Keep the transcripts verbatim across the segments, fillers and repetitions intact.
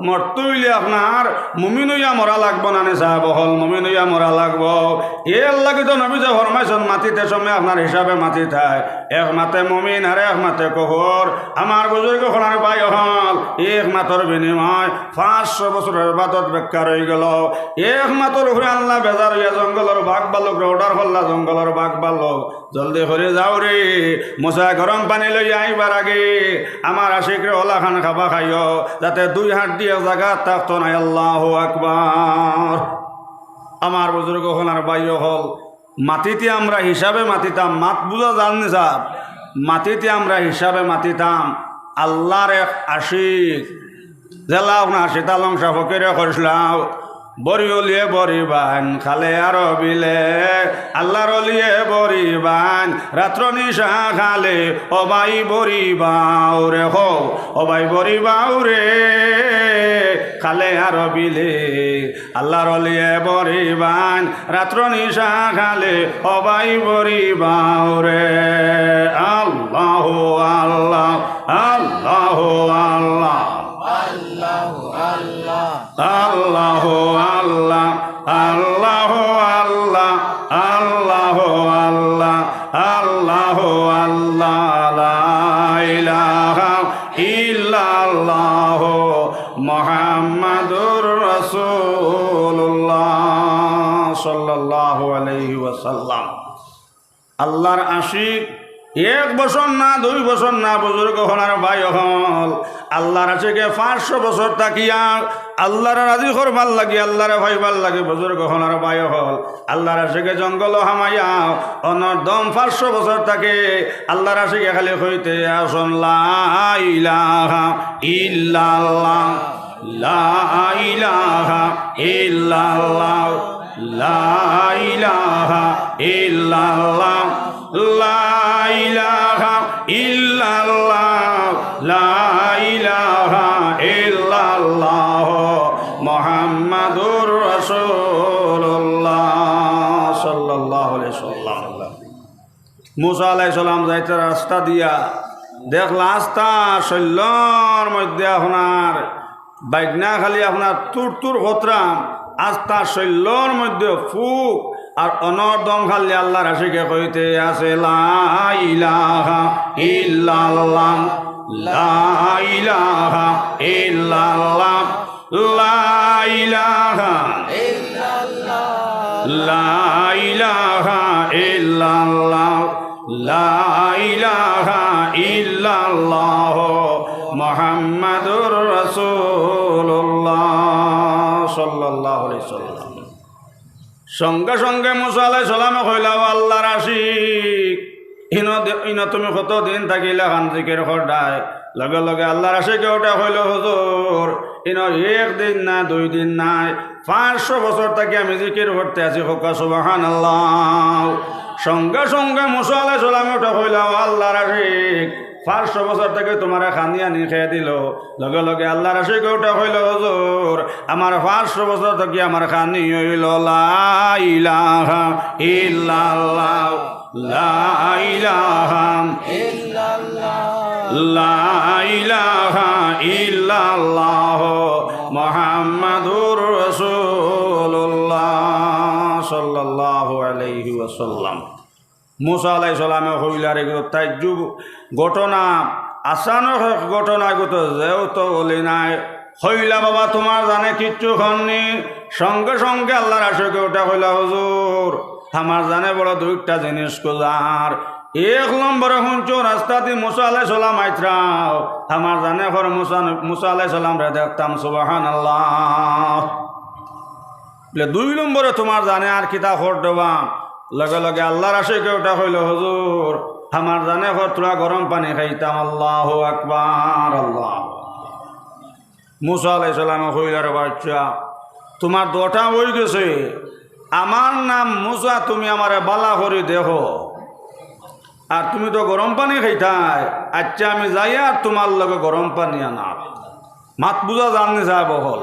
মরতে অইলে আপনার মুমিন অইয়া মরা লাগবো না নি সাব অকল? মুমিন অইয়া মরা লাগবো। এরলাগি তো নবীয়ে ফরমাইছইন, মাতিতে সময় আপনার হিসাবে মাতিতায়। এক মাতে মুমিন আর এক মাতে কুফর। আমার বুজুর্গ অকল আর ভাই অকল, এক মাতর বিনিময় পাঁচশো বছরর ইবাদত বেকার অইগেলো। এক মাতর উপরে আল্লাহ বেজার অইয়া জঙ্গলর বাঘ ভাল্লুকরে order করলা, জঙ্গলর বাঘ ভাল্লুক, জলদি করি যাও রে, মুসায় গরম পানি লইয়া আইবার আগে আমার আশিকরে অলাখান খাবা খাইও, যাতে দুই হাত দি এক জাগাত থাকতো নায়। আল্লাহু আকবার। আমার বুজুর্গ অকল আর ভাই অকল, মাতিতে আমরা হিসাবে মাতিতাম, মাত বুজা যার নি সাব? মাতিতে আমরা হিসাবে মাতিতাম। আল্লাহর এক আশিক, যেলা অখন আশিতা লংসা ফকিরে কইছলা, বড়ি অলিয়ে বড়ি বান, খালে আর বিলে। আল্লাহর অলিয়ে বড়ি বান, রাত্র নিশা খালে, ও ভাই বড়ি বাও রে, হো, ও ভাই বড়ি বাও রে, খালে আর বিলে। আল্লাহর অলিয়ে বড়ি বান, রাত্র নিশা খালে, ও ভাই বড়ি বাও রে। আল্লাহু আল্লাহ, আল্লাহু আল্লাহ। আল্লাহু আল্লাহ, আল্লাহু আল্লাহ, আল্লাহু আল্লাহ, আল্লাহু আল্লাহ, আল্লাহু আল্লাহ, লা ইলাহা ইল্লাল্লাহ, মুহাম্মাদুর রাসূলুল্লাহ সাল্লাল্লাহু আলাইহি ওয়াসাল্লাম। আল্লাহর আশিক এক বছর না, দুই বছর না, বুজুর্গ অকল আর ভাই অকল, আল্লাহর আশিকে পাঁচশো বছর থাকিয়া আল্লাহরে রাজি করবার লাগি, আল্লাহরে পাইবার লাগি, বুজুর্গ অকল আর ভাই অকল, আল্লাহর আশিকে জঙ্গলো হামাইয়া অনর দম পাঁচশো বছর থাকে। আল্লাহর আশিকে খালি কইতে আছইন, লা ইলাহা ইল্লাল্লাহ, লা ইলাহা ইল্লাল্লাহ, লা ইলাহা ইল্লাল্লাহ, লা ইলাহা ইল্লাল্লাহ, লা ইলাহা ইল্লাল্লাহ, মুহাম্মাদুর রাসূলুল্লাহ সাল্লাল্লাহু আলাইহি ওয়াসাল্লাম। মুসা আলাইহিস সালাম যাইতে রাস্তা দিয়া দেখলা আস্তা শৈলর মধ্যে আপনার বাইগনা খালি আপনার তুর তুর খতরাম, আস্তা শৈলর মধ্যে ফুক, আর অনর দম খালি আল্লাহর আশিকে কইতে আছে, লা ইলাহা ইল্লাল্লাহ, লা ইলাহা ইল্লাল্লাহ, লা ইলাহা, লা ইলাহা ইল্লাল্লাহ, লা ইলাহা ইল্লাল্লাহ, মুহাম্মাদুর রাসূলুল্লাহ সাল্লাল্লাহু আলাইহি ওয়াসাল্লাম। সঙ্গে সঙ্গে মুসা আলাইহিস সালামে কইলা, "ও আল্লাহর আশিক, ইনো দে-, ইনো তুমি কতদিন থাকি ইলাখান জিকির কররায়?" লগে লগে আল্লাহর আশিকে উঠে কইল, "হুজুর, ইনো এক দিন না, দুই দিন নায়, পাঁচশো বছর থাকি আমি জিকির করতে আছি।" কউক্কা সুবহানাল্লাহ। সঙ্গে সঙ্গে মুসা আলাইহিস সালামে উঠে কইলা, "ও আল্লাহর আশিক, পাঁচশো বছর থাকি তুমারে খানি আনি খেয়ে দিল।" লগে লগে আল্লাহর আশিকে উঠে কইল, "হুজুর, আমার পাঁচশো বছর থাকি আমার খানি অইল লা ইলাহা ইল্লাল্লাহ, লা ইলাহা ইল্লাল্লাহ, লা ইলাহা ইল্লাল্লাহ, মুহাম্মাদুর রাসূলুল্লাহ সাল্লাল্লাহু আলাইহি ওয়াসাল্লাম।" মুসা আলাইহিস সালামে কইলা, রে, এগু তো তাজ্জুব ঘটনা, আচানক এক ঘটনা, এগু তো যেও তো বলি নাই। কইলা, "বাবা, তুমার জানে কিচ্ছু কর নি?" সঙ্গে সঙ্গে আল্লাহর আশিকে উঠে কইলা, "হুজুর, আমার জানে বড় দুইটা জিনিস খুজার। এক নম্বরে হুনছো রাস্তাদি মুসা আলাইহিস সালাম আইতরাও, আমার জানে কর মুসা, মুসা আলাইহিস সালামরে দেখতাম।" সুবহানাল্লাহ। বলে, "দুই নম্বরে তুমার জানে আর কিতা কর দেবা?" লগে লগে আল্লাহর আশিকে উঠে কইল, "হুজুর, আমার জানে কর থুড়া গরম পানি খাইতাম।" আল্লাহু আকবার, আল্লাহ। মুসা আলাইহিস সালামে কইলা, "রে বাচ্চা, তুমার দুইটা অই গেছে, আমার নাম মুসা, তুমি আমারে বালা করি দেখো, আর তুমি তো গরম পানি খাইতায়, আচ্ছা আমি যাইয়ার তুমার লগে গরম পানি আনার।" মাত বুজা যার নি সাব অকল?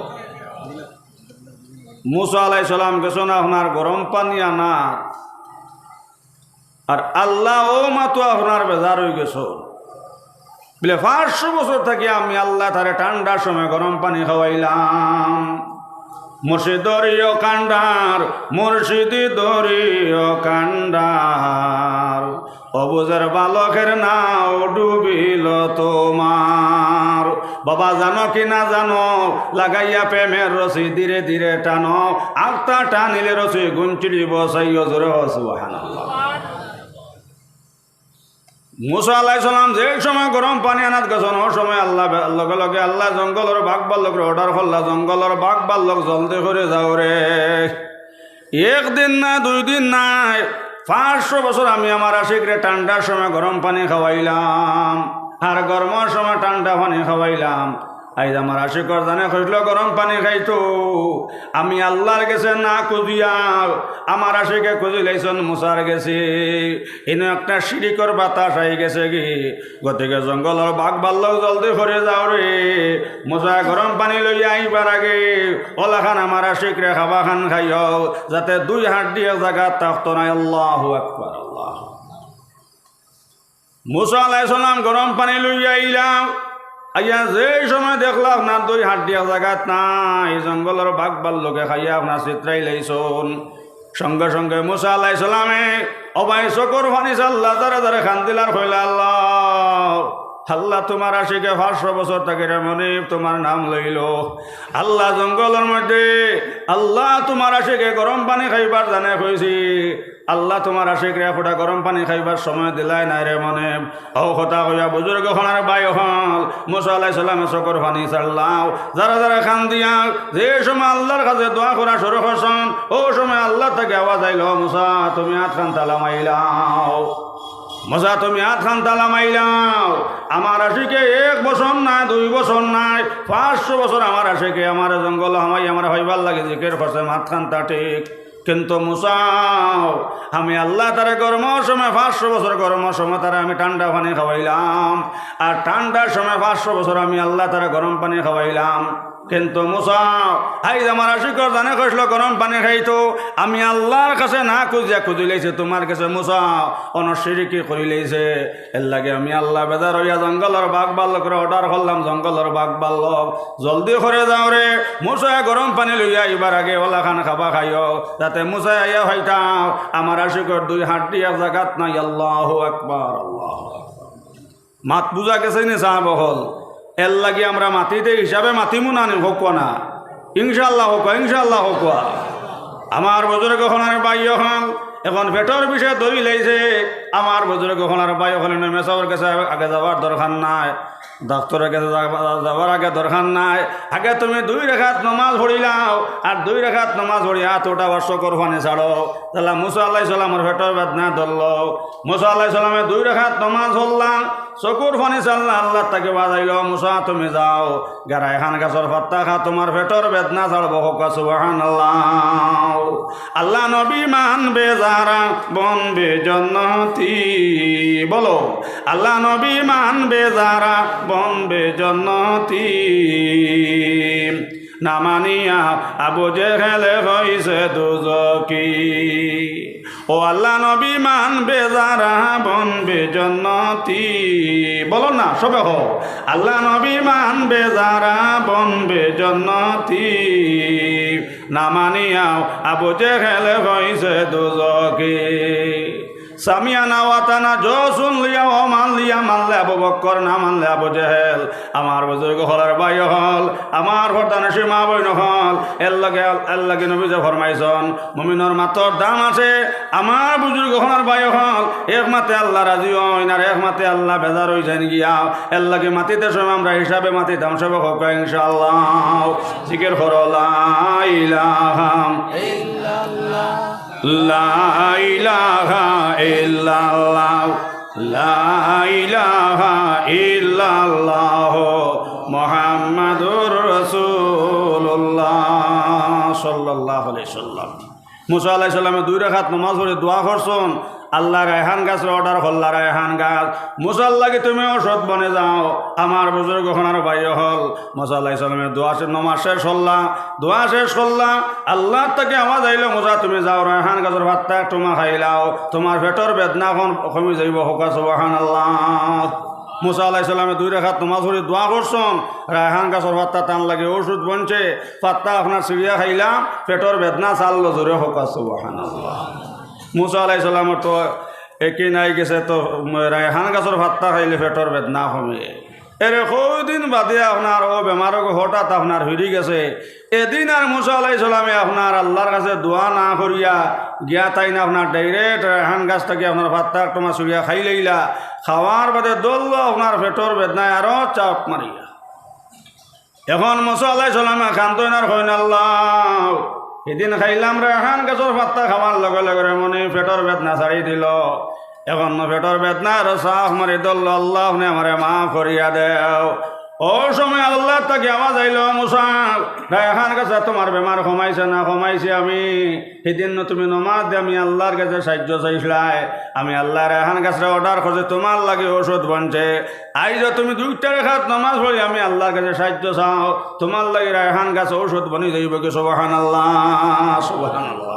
মুসা আলাইহিস সালাম গেছইন আপনার গরম পানি আনার, আর আল্লাহ অউ মাতো আপনার বেজার অই গেছইন। বলে, "পাঁচশো বছর থাকি আমি আল্লায় তারে ঠান্ডার সময় গরম পানি খাওয়াইলাম।" মুর্শিদ ধরিও কান্ডার, মুর্শিদ ধরিও কান্ডার, অবুঝের বালকের নাও ডুবিল তোমার। বাবা, জানো কি না জানো, লাগাইয়া প্রেমের রশি ধীরে ধীরে টানো, আখতা টানিলে রশি গুঞ্চিড়িব, চাইও জোরে, সুবহানাল্লাহ। মুসা আলাইহিস সালাম যে সময় গরম পানি আনাত গেছইন, অউ সময় আল্লায়, লগে লগে আল্লায় জঙ্গলর বাঘ ভাল্লুকরে order করলা, "জঙ্গলর বাঘ ভাল্লুক, জলদি করি যাও রে।" একদিন না, দুই দিন নায়, পাঁচশো বছর আমি আমার আশিকরে ঠান্ডার সময় গরম পানি খাওয়াইলাম, আর গরমর সময় ঠান্ডা পানি খাওয়াইলাম। আইজ আমার আশিকর জানে কইছিল গরম পানি খাইতো, আমি আল্লার গেছে না খুজিয়া আমার আশিকে খুজিলাইছইন মুসার গেছে। ইনো একটা শিরিকর বাতাস আইগেছে গি। গতিকে জঙ্গলর বাঘ ভাল্লুক, জলদি করি যাও রে। মুসায় গরম পানি লইয়া আইবার আগে অলাখান আমার আশিকরে খাবাখান খাইও, যাতে দুই হাড্ডি এক জাগাত থাকতো নায়। আল্লাহু আকবার, আল্লাহু আকবার। মুসা আলাইহিস সালাম গরম পানি লইয়া আইলা, আইয়া যে সময় দেখলা আপনার দুই হাড্ডি এক জাগাত নাই, জঙ্গলর বাঘ ভাল্লুকে খাইয়া আপনার ছিতরাইলাইছইন। সঙ্গে সঙ্গে মুসা আলাইহিস সালামে অবায় চকুর পানি ছাড়লা, জারে জারে কান্দিলা আর কইলা, "আল্লাহ, আল্লাহ, তুমার আশিকে পাঁচশো বছর থাকি রে মনিব তুমার নাম লইলো। আল্লাহ, জঙ্গলর মধ্যে আল্লাহ তুমার আশিকে গরম পানি খাইবার জানে কইছি, আল্লাহ তুমার আশিকরে এক ফুটা গরম পানি খাইবার সময় দিলায় নায় রে মনিব।" অউ কথা কইয়া বুজুর্গ অকল আর ভাই অকল, মুসা আলাইহিস সালামে চকুর পানি ছাড়লা, জারে জারে কান্দিয়া যে সময় আল্লার কাছে দোয়া করা শুরু করছইন, অউ সময় আল্লা থাকি আওয়াজ আইলো, "মুসা, তুমি আতখান তালা মারিলাও। মুসা, তুমি আতখান তালা মারিলাও। আমার আশিকে এক বছর নায়, দুই বছর নায়, পাঁচশো বছর আমার আশিকে আমারে জঙ্গলো হামাই আমারে পাইবার লাগি জিকির করছে, মাতখান তা ঠিক।" কিন্তু মুসা, আমি আল্লায় তারে গরমর সময়, পাঁচশো বছর গরমর সময় তারে আমি ঠান্ডা পানি খাওয়াইলাম, আর ঠান্ডার সময় পাঁচশো বছর আমি আল্লায় তারে গরম পানি খাওয়াইলাম। কিন্তু মুসা, আইজ আমার আশিকর জানে কইছিল গরম পানি খাইতো, আমি আল্লার কাছে না খুজিয়া খুজিলাইছি তুমার গেছে মুসা, অনো শিরিকি করিলাইছে। এরলাগি আমি আল্লা বেজার অইয়া জঙ্গলর বাঘ ভাল্লুকরে order করলাম, "জঙ্গলর বাঘ ভাল্লুক, জলদি করি যাও রে, মুসায় গরম পানি লইয়া আইবার আগে অলাখান খাবা খাইও, যাতে মুসায় আইয়া কইতা, আমার আশিকর দুই হাড্ডি এক জাগাত নাই।" আল্লাহু আকবার, আল্লাহু আকবার। মাত বুজা গেছে নি সাব অকল? এরলাগি আমরা মাতিতে হিসাবে মাতিমু না নি, কউক্কা না? ইনশাআল্লাহ কউক্কা, ইনশাআল্লাহ কউক্কা। আমার বুজুর্গ অকল আর ভাই অকল, অখন পেটর বিষে ধরিলাইছে। আমার বুজুর্গ অকল আর ভাই অকল, ইনো মেসাবর গেছে আগে যাওয়ার দরকার নাই, ডাক্তরর গেছে যাওয়া-, যাওয়ার আগে দরকার নাই। আগে তুমি দুই রাকাত নমাজ পড়িলাও, আর দুই রাকাত নমাজ পড়িয়া আত উঠাও আর চকুর পানি ছাড়ো। তাইলে মুসা আলাইহিস সালামর পেটর বেদনা ধরলো। মুসা আলাইহিস সালামে দুই রাকাত নমাজ পড়লা, চকুর পানি ছাড়লা, আল্লার থাকি আওয়াজ আইলো, "মুসা, তুমি যাও, গিয়া রায়হান গাছর পাত্তা খাও, তুমার পেটর বেদনা ছাড়বো।" কউক্কা সুবহানাল্লাহ। আল্লা নবী মানবে যারা বনবে জন্নতি। বলো, আল্লা নবী মানবে যারা বনবে জন্নতি। না মানিয়া আবু জেহেলে অইছে দুজখি। ও আল্লা নবী মানবে যারা বনবে জন্নতি। বলো না, সবে কও। আল্লা নবী মানবে যারা বনবে জন্নতি। না মানিয়াও আবু জেহেলে অইছে দুজখি। সামিয়ানা ওয়াতানা, যো হুনলিয়া, অ মানলিয়া, মানলে আবু বক্কর, না মানলে আবু জেহেল। আমার বুজুর্গ অকল আর ভাই অকল, আমার পর্দানশীন মা বইন অকল, এরলাগি, এরলাগি নবীজিয়ে ফরমাইছইন, মুমিনর মাতর দাম আছে। আমার বুজুর্গ অকল আর ভাই অকল, এক মাতে আল্লা রাজি অইন, আর এক মাতে আল্লা বেজার অইযাইন গিয়া। এরলাগি মাতিতে সময় আমরা হিসাবে মাতিতাম, সবে কউক্কা ইনশাআল্লাহ। জিকির করো, লা ইলাহা ইল্লাল্লাহ, লা ইলাহা ইল্লাল্লাহ, লা ইলাহা ইল্লাল্লাহ, মুহাম্মাদুর রাসূলুল্লাহ সাল্লাল্লাহু আলাইহি ওয়াসাল্লাম। মুসা আলাইহিস সালামে দুই রাকাত নমাজ পড়ি দোয়া করছইন, আল্লায় রায়হান গাছরে order করলা, "রায়হান গাছ, মুসার লাগি তুমি ঔষধ বনি যাও।" আমার বুজুর্গ অকল আর ভাই অকল, মুসা আলাইহিস সালামে দোয়া শে-, নমাজ শেষ করলা, দোয়া শেষ করলা, আল্লার থাকি আওয়াজ আইলো, "মুসা, তুমি যাও, রায়হান গাছর পাত্তা এক টুমা খাইলাও, তুমার পেটর বেদনা অখন কমি যাইবো।" কউক্কা সুবহানাল্লাহ। মুসা আলাইহিস সালামে দুই রাকাত নমাজ পড়ি দোয়া করছইন, রায়হান গাছর পাত্তা তান লাগি ঔষধ বনছে, পাত্তা আপনার ছিড়িয়া খাইলা, পেটর বেদনা ছাড়লো, জোরে কউক্কা সুবহানাল্লাহ। মুসা আলাইহিস সালামর তো একিন আই গেছে, তো রায়হান গাছর পাত্তা খাইলে পেটর বেদনা কমে। এরে কয়দিন বাদে আপনার অউ বেমার হঠাৎ আপনার ফিরি গেছে। এদিন আর মুসা আলাইহিস সালামে আপনার আল্লার কাছে দোয়া না করিয়া গিয়া তাইন আপনার direct রায়হান গাছ থাকি আপনার পাত্তা এক টুমা ছিড়িয়া খাইলাইলা। খাওয়ার বাদে ধরলো আপনার পেটর বেদনায় আরো চাপ মারিয়া। এখন মুসা আলাইহিস সালামে কান্দইন আর কইন, "আল্লাহ, হিদিন খাইলাম রায়হান গাছর পাত্তা, খাওয়ার লগে লগে রে মনে পেটর বেদনা ছাড়ি দিল। এখন পেটর বেদনা আরো চাপ মারি ধরলো, আল্লাহ, আপনে আমারে মাফ করিয়া দেও।" অউ সময় আল্লার থাকি আওয়াজ আইলো, "মুসা, রায়হান গাছে তুমার বেমার কমাইছে না?" "কমাইছি আমি। হিদিন নু তুমি নমাজ দি আমি আল্লার কাছে সাহায্য চাইছলায়, আমি আল্লায় রায়হান গাছরে order করছি তুমার লাগি ঔষধ বনছে। আইজ তুমি দুইটা রাকাত নমাজ পড়ি আমি আল্লার কাছে সাহায্য চাও, তুমার লাগি রায়হান গাছ ঔষধ বনি যাইবোগি।" সুবহানাল্লাহ, সুবহানাল্লাহ।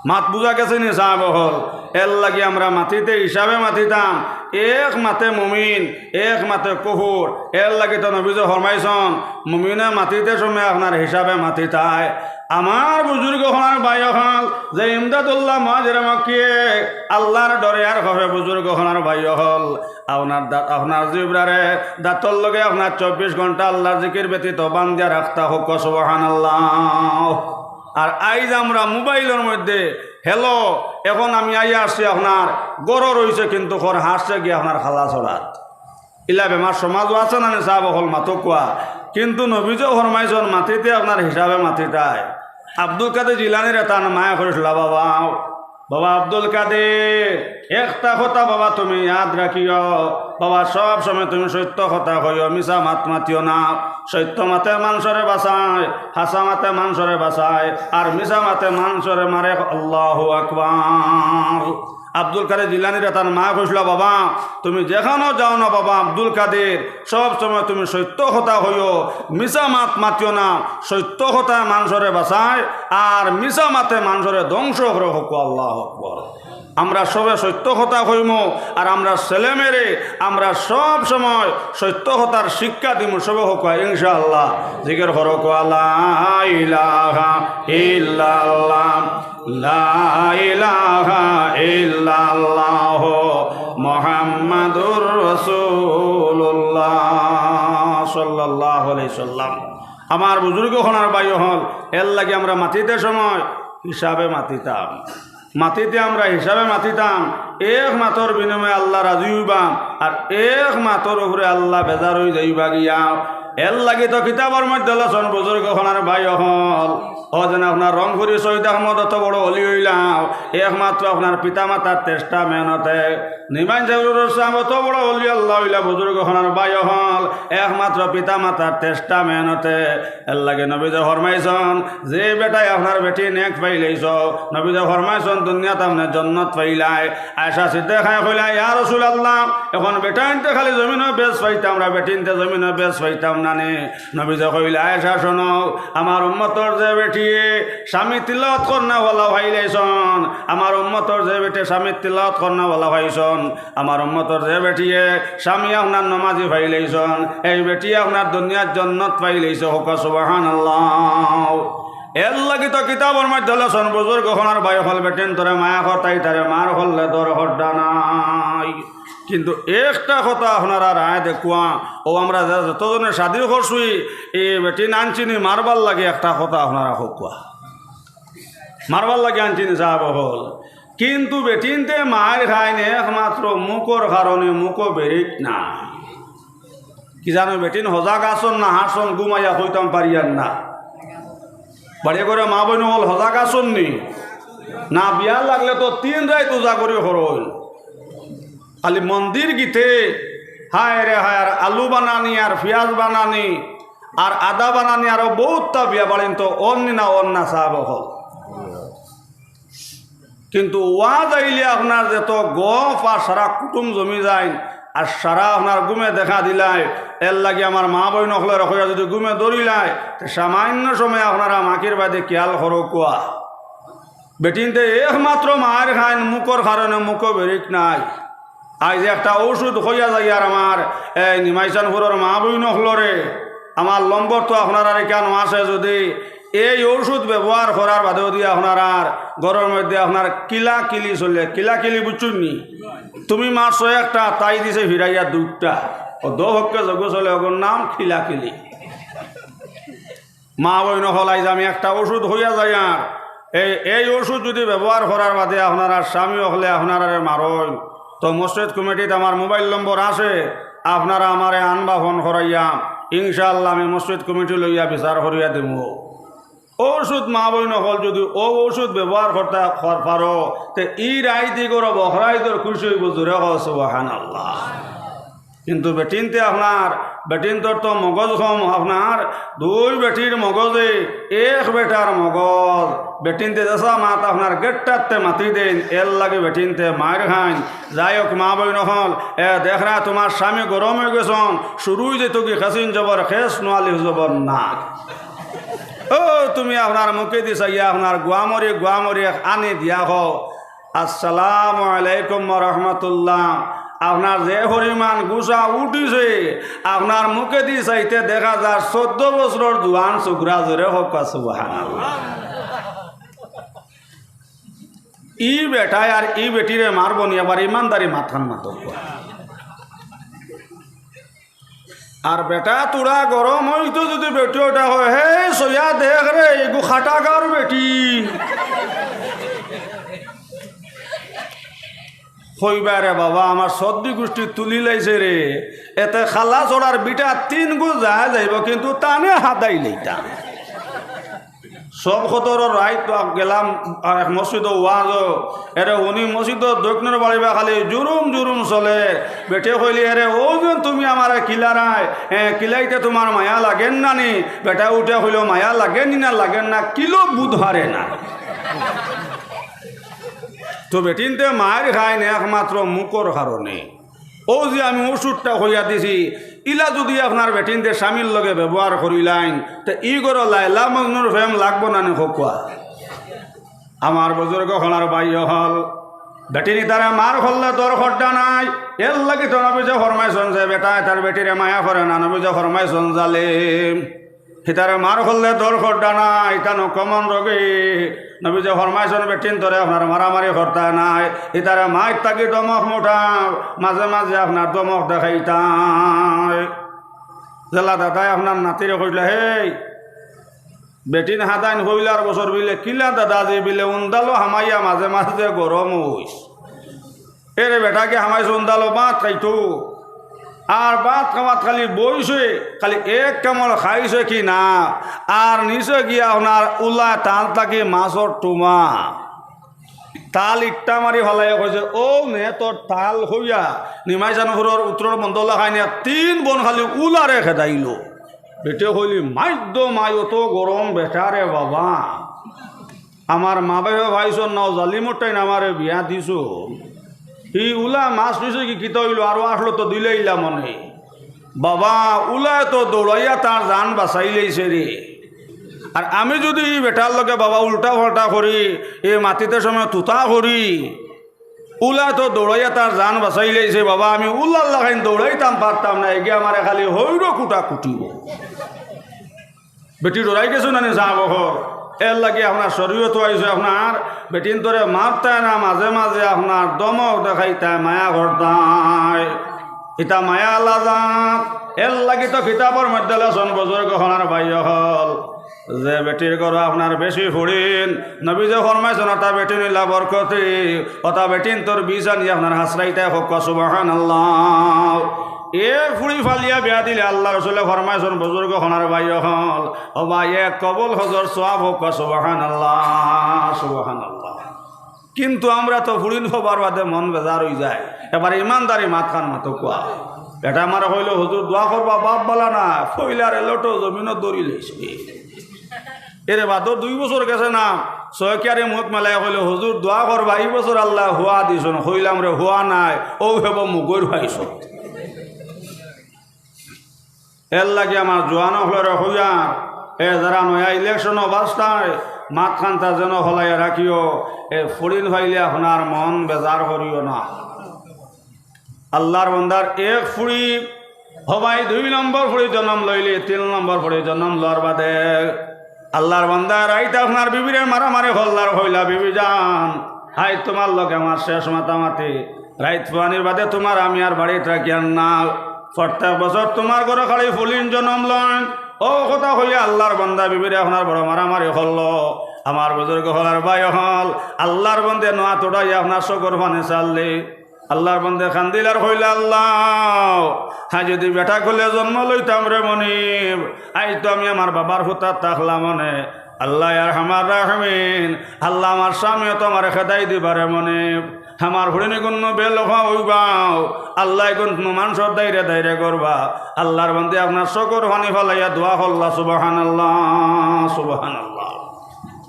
মাত বুঝা গেছে নি সাব অকল? এর লাগি আমরা মাতিতে হিসাবে মাতিতাম, এক মাতে মুমিন, এক মাতে কুফুর। এর লাগি তো নবীজি ফরমাইছইন, মুমিনে মাতিতে সময় আপনার হিসাবে মাতিতায়। আমার বুজুর্গ অকল আর ভাই অকল, যে ইমদাদুল্লাহ মুহাজিরে মক্কিয়ে আল্লার ডরে আর খফে বুজুর্গ অকল আর ভাই অকল, আপনার দা-, আপনার জিব্রারে দাঁতর লগে আপনার চব্বিশ ঘন্টা আল্লার জিকির ব্যতীত বান্ধিয়া রাখতা কউক্কা সুবহানাল্লাহ। আর আইজ আমরা মোবাইলর মধ্যে, "হ্যালো, এখন আমি আইয়া আছি আপনার ঘরো রইছে, কিন্তু খর হাসছে গিয়া আপনার খালা ছড়াত।" ইলা বেমার সমাজও আছে না নি সাব অকল, মাতউক্কা? কিন্তু নবীজিয়ে ফরমাইছইন, মাতিতে আপনার হিসাবে মাতিতায়। আব্দুল কাদের জিলানীরে তান মায়ে কইছলা, "বাবা, বাবা আব্দুল কাদের, একটা কথা বাবা তুমি ইয়াদ রাখিও, বাবা সব সময় তুমি সত্য কথা কইও, মিছা মাত মাতিও না। সত্য মাতে মানষরে বাঁচায়, হাছা মাতে মানষরে বাঁচায়, আর মিছা মাতে মানষরে মারে।" আল্লাহু আকবার। আব্দুল কাদের জিলানীরে তান মায়ে কইছলা, "বাবা, তুমি যেখানো যাও না বাবা আব্দুল কাদের, সব সময় তুমি সত্য কথা কইও, মিছা মাত মাতিও না, সত্য কথায় মানষরে বাঁচায়, আর মিছা মাতে মানষরে ধ্বংস করে।" কউক্কা আল্লাহু আকবার। আমরা সবে সত্য কথা কইমু, আর আমরা ছেলেমেয়েরে আমরা সব সময় সত্য কথার শিক্ষা দিমু, সবে কউক্কা ইনশাআল্লাহ। জিকির করো কউক্কা, লা ইলাহা ইল্লাল্লাহ। লা ইলাহা ইল্লাল্লাহু মুহাম্মাদুর রাসূলুল্লাহ সাল্লাল্লাহু আলাইহি সাল্লাম। আমার বুজুর্গ অকল আর ভাই অকল, এর লাগি আমরা মাতিতে সময় হিসাবে মাতিতাম, মাতিতে আমরা হিসাবে মাতিতাম। এক মাতর বিনিময়ে আল্লাহ রাজি অইবা, আর এক মাতর উপরে আল্লাহ বেজার অই যাইবা গিয়া। এর লাগি তো কিতাবর মধ্যে লেখছইন বুজুর্গ অকল আর ভাই অকল, অউ যেন আপনার রংপুরি সৈয়দ আহমদ অত বড় অলি অইলা, একমাত্র আপনার পিতা মাতার চেষ্টা মেহনতে। নিমাইন জরুরুর সাব অত বড় অলি আল্লাহ অইলা, বুজুর্গ অকল আর ভাই অকল, একমাত্র পিতা মাতার চেষ্টা মেহনতে। এর লাগি নবীজিয়ে ফরমাইছইন, যে বেটায় আপনার বেটি নেক পাইলাইছো, নবীজিয়ে ফরমাইছইন, দুনিয়াত আপনে জন্নত পাইলায়। আয়েশা সিদ্দিকায় কইলা, "ইয়া রাসূলুল্লাহ, এখন বেটাইন্তে খালি জমিনো বেশ পাইতাম, আমরা বেটিন্তে জমিনো বেশ পাইতাম না নি?" নবীজিয়ে কইলা, "আয়েশা শোনো, আমার উম্মতর যে বেটিয়ে স্বামী তিলাওয়াত করনেওয়ালা পাইলাইছইন, আমার উম্মতর যে বেটিয়ে স্বামী তিলাওয়াত করনেওয়ালা পাইছইন, আমার উম্মতর যে বেটিয়ে স্বামী আপনার নমাজি পাইলাইছইন, এই বেটিয়ে আপনার দুনিয়ার জন্নত পাইলাইছে।" কউক্কা সুবহানাল্লাহ। এর লাগি তো কিতাবর মধ্যে লেখছইন, বুজুর্গ অকল আর ভাই অকল, বেটিন্তরে মায়া করতায়, তারে মার করলে ডর করতা নায়। কিন্তু একটা কথা আপনারা রায় দেখউক্কা, অউ আমরা যে যতজনে শাদি করছি, ই বেটিন আনছি নি মারবার লাগি, একটা কথা আপনারা কউক্কা। মারবার লাগি আনছি নি সাব অকল। কিন্তু বেটিন্তে মাইর খাইন একমাত্র মুখর কারণে, মুখো বেরিক না। কি জানো, বেটিন হজাগ আছইন না হারছইন, ঘুমাইয়া কইতাম পারিয়ার না। বাড়ি ঘরো মা বইন অকল হজাগ আছইন নি? না, বিয়া লাগলে তো তিন রাইত উজাগরি করইন। খালি মন্দির গিতে, হায় রে হায়, আর আলু বানানি, আর পিয়াজ বানানি, আর আদা বানানি, আরো বউততা বিয়া বাড়িন তো অর নি না, অর না সাব অকল। কিন্তু ওয়াজ আইলে আপনার যত গফ আর সারা কুটুম জমি যাইন, আর সারা আপনার ঘুমে দেখা দিলায়। এর লাগি আমার মা বইন অকলরে কইয়া যদি ঘুমে ধরিলায়, তে সামান্য সময় আপনারা মাকির বাদে খিয়াল করউক্কা। বেটিন্তে একমাত্র মাইর খাইন মুখর কারণে, মুখো বেরিক নাই। আইজ একটা ঔষধ কইয়া যাইয়ার আমার এই নিমাইচানপুরর মা বইন অকলরে। আমার নম্বর তো আপনারার ইখানো আছে, যদি এই ঔষধ ব্যবহার করার বাদে যদি আপনারার ঘরর মধ্যে আপনার কিলাকিলি চলে, কিলাকিলি বুঝছইন নি? তুমি মারছো একটা, তাই দিছে ফিরাইয়া দুইটা। ও দো হককে যোগ চলে, ওগর নাম কিলাকিলি। মা বইন অকল, আইজ আমি একটা ঔষধ কইয়া যাইয়ার, এই, এই ঔষধ যদি ব্যবহার করার বাদে আপনারার স্বামী অকলে আপনারারে মারইন, তো মসজিদ কমিটিত আমার মোবাইল নম্বর আছে, আপনারা আমারে আনবা ফোন করাইয়া, ইনশাআল্লাহ আমি মসজিদ কমিটি লইয়া বিচার করিয়া দিমু। ঔষধ মা বইন অকল যদি ও ঔষধ ব্যবহার করতা কর-, পারো, তে ই রাইত ইগর বখরা ইদর খুশি অইবো, জোরে কও সুবহানাল্লাহ। কিন্তু বেটিন্তে আপনার, বেটিন্তর তো মগজ কম, আপনার দুই বেটির মগজে এক বেটার মগজ। বেটিন্তে যেসা মাত আপনার গেট্টাতে মাতি দেইন, এরলাগি বেটিন্তে মাইর খাইন। যাই হোক, মা বইন অকল, এ দেখরা তুমার স্বামী গরম অইগেছন, শুরুই যেহেতু কি খেসিন জবর খেস, নুয়ালি জবর না। ও তুমি আপনার মুখেদি চাইয়া আপনার গুয়ামরি, গুয়ামরি এক আনি দিয়া কও, "আসসালামু আলাইকুম ওয়া রাহমাতুল্লাহ।" আপনার যে পরিমাণ গুসা উঠিছে, আপনার মুখেদি চাইতে দেখা যার চৌদ্দ বছরর জুয়ান ছোকরা, জোরে কও সুবহানাল্লাহ। ই বেটায় আর ই বেটিরে মারবো নি, আবার ইমানদারি মাতখান মাতো। আর বেটা তুরা গরম অইতো যদি বেটি ওটা কয়, "হে সইয়া দেখ রে, এগু খাটাগার বেটি।" কইবা, "রে বাবা, আমার সর্দি গুষ্টি তুলি লাইছে রে, এতে খালা ছড়ার বিটা তিন গু যায় যাইবো, কিন্তু তানে হাদাই লইতাম।" সব কদর রাইত গেলাম এক মসজিদো ওয়াজো, এরে হুনি মসজিদর দক্ষিণর বাড়িবা খালি জুরুম জুরুম চলে। বেটে কইলি, "এরে ও যেন তুমি আমারে কিলারায়, এ, কিলাইতে তুমার মায়া লাগের না নি?" বেটা উঠে কইলো, "মায়া লাগের নি না লাগের না, কিলো বুধ হারে না।" তো বেটিন্তে মাইর খাইন একমাত্র মুখর কারণে। ও যে আমি ওষুধটা কইয়া দিছি, ইলা যদি আপনার বেটিন্তে স্বামীর লগে ব্যবহার করিলাইন, তে ই ঘরো লায়লা মজনুর প্রেম লাগবো না নি কউক্কা? আমার বুজুর্গ অকল আর ভাই অকল, বেটিন ইতারে মার করলে দর খড্ডা নাই। এরলাগি তো নবীজি ফরমাইছন যে বেটায় তার বেটিরে মায়া করে না, নবীজি ফরমাইছন জালিম। ইতারে মার করলে দর খড্ডা নাই, ইতা নু কমন রোগী। নবীজি ফরমাইছন, "বেটিন্তরে আপনার মারামারি করতা নায়, ইতারে মাইর থাকি দমক মুটা, মাঝে মাঝে আপনার দমক দেখাইতায়।" যেলা দাদায় আপনার নাতিরে কইলা, "হেই, বেটিন হাদাইন কইলার বছর বিলে, কিলা দাদা যে বিলে উন্দালো হামাইয়া মাঝে মাঝে গরম অইস।" এরে বেটাকে হামাইছে উন্দালো ভাত খাইতো। আর ভাত খাওয়াত খালি বইছে, খালি এক কামড় খাইছে কি না, আর নিচে গিয়া আপনার উলা তাল থাকি মাছর টুমা। তাল ইট্টা মারি ফালাইয়া কইছে, "ও নে তোর তাল," কইয়া নিমাইচানপুরর উত্তরর বন্দর লাখাইনিয়া তিন বন খালি উলারে খেদাইলো। বেটে কইলি, "মাইদ্য মাই, অত গরম বেটা রে বাবা।" আমার মা বাবা পাইছন না, ও জালিমর টাইন আমারে বিয়া দিছো। ই উলা মাছ নিছে কি কিতা অইলো, আরো আসলো তো দিলাইলা মনে। বাবা, উলায় তো দৌড়াইয়া তার জান বাঁচাইলাইছে রে। আর আমি যদি ই বেটার লগে বাবা উল্টা পাল্টা করি, এ মাতিতে সময় তুতা করি, উলায় তো দৌড়াইয়া তার জান বাঁচাইলাইছে বাবা, আমি উলার লাখাইন দৌড়াইতাম পারতাম না, এগিয়ে আমারে খালি হইরো কুটা কুটিব। বেটি ডরাই গেছো না নি সাহাব অকল? এরলাগি আপনার শরীয়ত আইছে, আপনার বেটিন্তরে মারতায় না, মাঝে মাঝে আপনার দমক দেখাইতায়, মায়া করতায়। ইতা মায়া আলা জাত। এরলাগি তো কিতাবর মধ্যে লেখছন বুজুর্গ অকল আর ভাই অকল, যে বেটির ঘরো আপনার বেশি ফুড়িন, নবীজি ফরমাইছন, "অতা বেটিন অইলা বরকতি, অতা বেটিন্তর বীজ আনি আপনার হাসরাইতায় কউক্কা সুবহানাল্লাহ।" এক ফুড়ি ফালিয়া বিয়া দিলে আল্লার রসুলে ফরমাইছন, বুজুর্গ অকল আর ভাই অকল, ও ভাই, এক কবুল হজর সওয়াব কউক্কা সুবহানাল্লাহ, সুবহানাল্লাহ। কিন্তু আমরা তো ফুড়িন পাবার বাদে মন বেজার অইযায়, এবার ইমানদারি মাতখান মাতউক্কা। বেটা আমারে কইলো, "হুজুর দোয়া করবা, বাপ ভালা না, পয়লারে লটো জমিনো ধরি লইছে।" এরে বাদর দুই বছর গেছে না, ছয়কিয়ারে মুখ মেলাইয়া কইলো, "হুজুর দোয়া করবা, ই বছর আল্লায় হুয়া দিছন।" কইলাম, "রে হুয়া নায়, অউ হেবো মুগর পাইছো।" এরলাগি আমার জুয়ান অকলরে কইয়ার, এ যারা নয়া ইলেকশনো বাছতায়, মাতখানতা যেন হলাইয়া রাখিও, এ ফুড়িন পাইলে আপনার মন বেজার করিও না। আল্লাহর বান্দার এক ফুড়ি হবাই দুই নম্বর ফুড়ি জনম লইলে, তিন নম্বর ফুড়ি জনম লওয়ার বাদে আল্লাহর বান্দা রাইত আপনার বিবিরে মারামারি করলার, কইলা, "বিবি জান, হাই তোমার লগে আমার শেষ মাতামাতি, রাইত ফুয়ানির বাদে তোমার আমি আর বাড়িত রাখিয়ার না।" প্রত্যেক বছর তোমার ঘরো খালি ফুলিন জনম লইন। ও কথা কইয়া আল্লাহর বান্দা বিবিরে আপনার বড় মারামারি করলো। আমার বুজুর্গ অকল আর ভাই অকল, আল্লাহর বান্দে নয়া তোড়াইয়া আপনার চকুর পানি ছাড়লে, আল্লাহর বান্দে কান্দিলার কইলা, "আল্লাহ, হাই যদি বেটা কইলে জন্ম লইতাম রে মনিব, আইজ তো আমি আমার বাবার হুতাত থাকলাম অনে। আল্লাহ আরহামার রাহমিন, আল্লাহ আমার স্বামীও তো আমারে খেদাই দিবা রে মনিব। আমার হুড়িনি গুন্নু বেলখা অইবাও, আল্লাহ গুন্নু মানষর দাইরে দাইরে করবা।" আল্লাহর বান্দে আপনার চকুর পানি ফালাইয়া দোয়া করলা, "সুবহানাল্লাহ, সুবহানাল্লাহ।"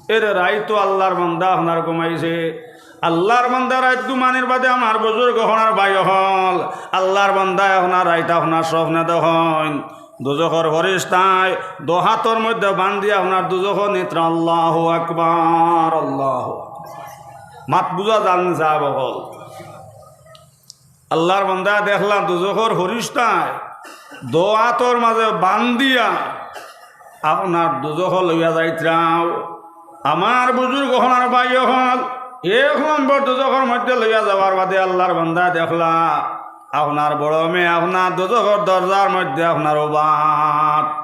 এরে রাইত তো আল্লাহর বান্দা আপনার ঘুমাইছে, আল্লাহর বান্দা রাইত ঘুমানির বাদে আমার বুজুর্গ অকল আর ভাই অকল, আল্লাহর বান্দা আপনার রাইত আপনার স্বপ্নে দেখইন, দুজখর ফিরিস্তায় দো হাতর মধ্যে বান্দিয়া আপনার দুজখো নিতরা। আল্লাহু আকবার, আল্লাহু আকবার। মাত বুজা যার নি সাব অকল? আল্লাহর বান্দা দেখলা দুজখর ফিরিস্তায় দো হাতর মাঝে বান্দিয়া আপনার দুজখো লইয়া যাইতরাও। আমার বুজুর্গ অকল আর ভাই অকল, এক নম্বর দুজখর মধ্যে লইয়া যাওয়ার বাদে আল্লাহর বান্দা দেখলা আপনার বড় মেয়ে আপনার দুজখর দরজার মধ্যে আপনার উবাত।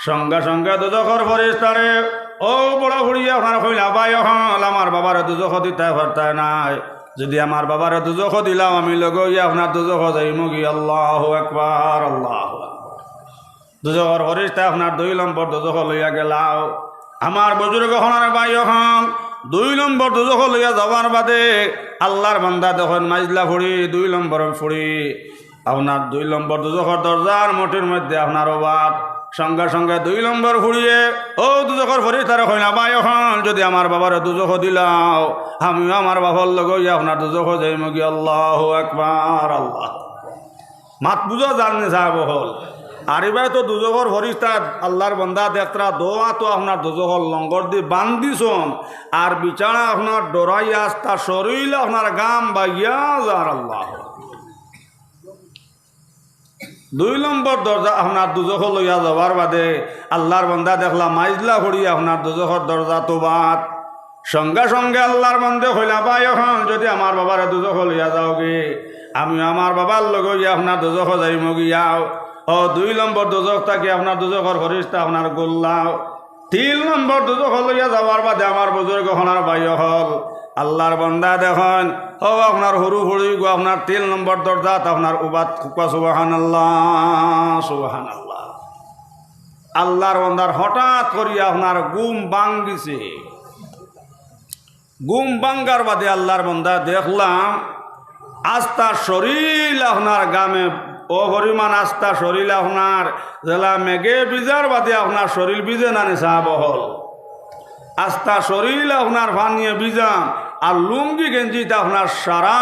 সঙ্গে সঙ্গে দুজখর ফিরিস্তারে ও বড় ফুড়ি আপনার কইলা, "ভাই অকল, আমার বাবারে দুজখো দিতায় পারতায় নায়। যদি আমার বাবারে দুজখো দিলাও, আমি লগে অইয়া আপনার দুজখো যাইমুগি।" আল্লাহু আকবার, আল্লাহু আকবার। দুজখর ফিরিস্তায় আপনার দুই নম্বর দুজখো লইয়া গেলাও। আমার বুজুর্গ অকল আর ভাই অকল, দুই নম্বর দুজখো লইয়া যাওয়ার বাদে আল্লাহর বান্দা দেখইন মাইজলা ফুড়ি, দুই নম্বর ফুড়ি, আপনার দুই নম্বর দুজখর দরজার মুঠির মধ্যে আপনার উবাত। সঙ্গে সঙ্গে দুই নম্বর ফুড়িয়ে ও দুজখর ফিরিস্তারে কইলা, "ভাই অকল, যদি আমার বাবারে দুজখো দিলাও, আমিও আমার বাবার লগে অইয়া আপনার দুজখো যাইমুগি।" আল্লাহু আকবার, আল্লাহ। মাত বুজা যার নি সাব অকল? আর ইবায় তো দুজখর ফিরিস্তা আল্লাহর বান্দা দেখতরা দো হাতো আপনার দুজখর লঙ্গর দি বান্দিছইন, আর বিচারা আপনার ডরাইয়া আস্তা শরীল আপনার ঘাম বাইয়া যার। আল্লাহ। দুই নম্বর দরজা আপনার দুজখো লইয়া যাওয়ার বাদে আল্লাহর বান্দা দেখলা মাইজলা ফুড়ি আপনার দুজখর দরজাত উবাত। সঙ্গে সঙ্গে আল্লাহর বান্দে কইলা, "ভাই অকল, যদি আমার বাবারে দুজখো লইয়া যাওগি, আমিও আমার বাবার লগে অইয়া আপনার দুজখো যাইমুগিয়াও।" ও দুই নম্বর দুজখ থাকি আপনার দুজখর ফিরিস্তা আপনার গুল্লাও। তিন নম্বর দুজখো লইয়া যাওয়ার বাদে আমার বুজুর্গ অকল আর ভাই অকল, আল্লাহর বান্দা দেখইন, ও আপনার হুরু ফুড়িগু আপনার তিন নম্বর দরজাত আপনার উবাত। কউক্কা সুবহানাল্লাহ, সুবহানাল্লাহ। আল্লাহর বান্দার হঠাৎ করি আপনার ঘুম ভাঙ্গিছে। ঘুম ভাঙ্গার বাদে আল্লাহর বান্দা দেখলা আস্তা শরীল আপনার ঘামে, ও পরিমাণ আস্তা শরীল আপনার, যেলা মেঘে ভিজার বাদে আপনার শরীল ভিজে না নি সাব অকল? আস্তা শরীল আপনার পানিয়ে ভিজা, আর লুঙ্গি গেঞ্জিটা আপনার সারা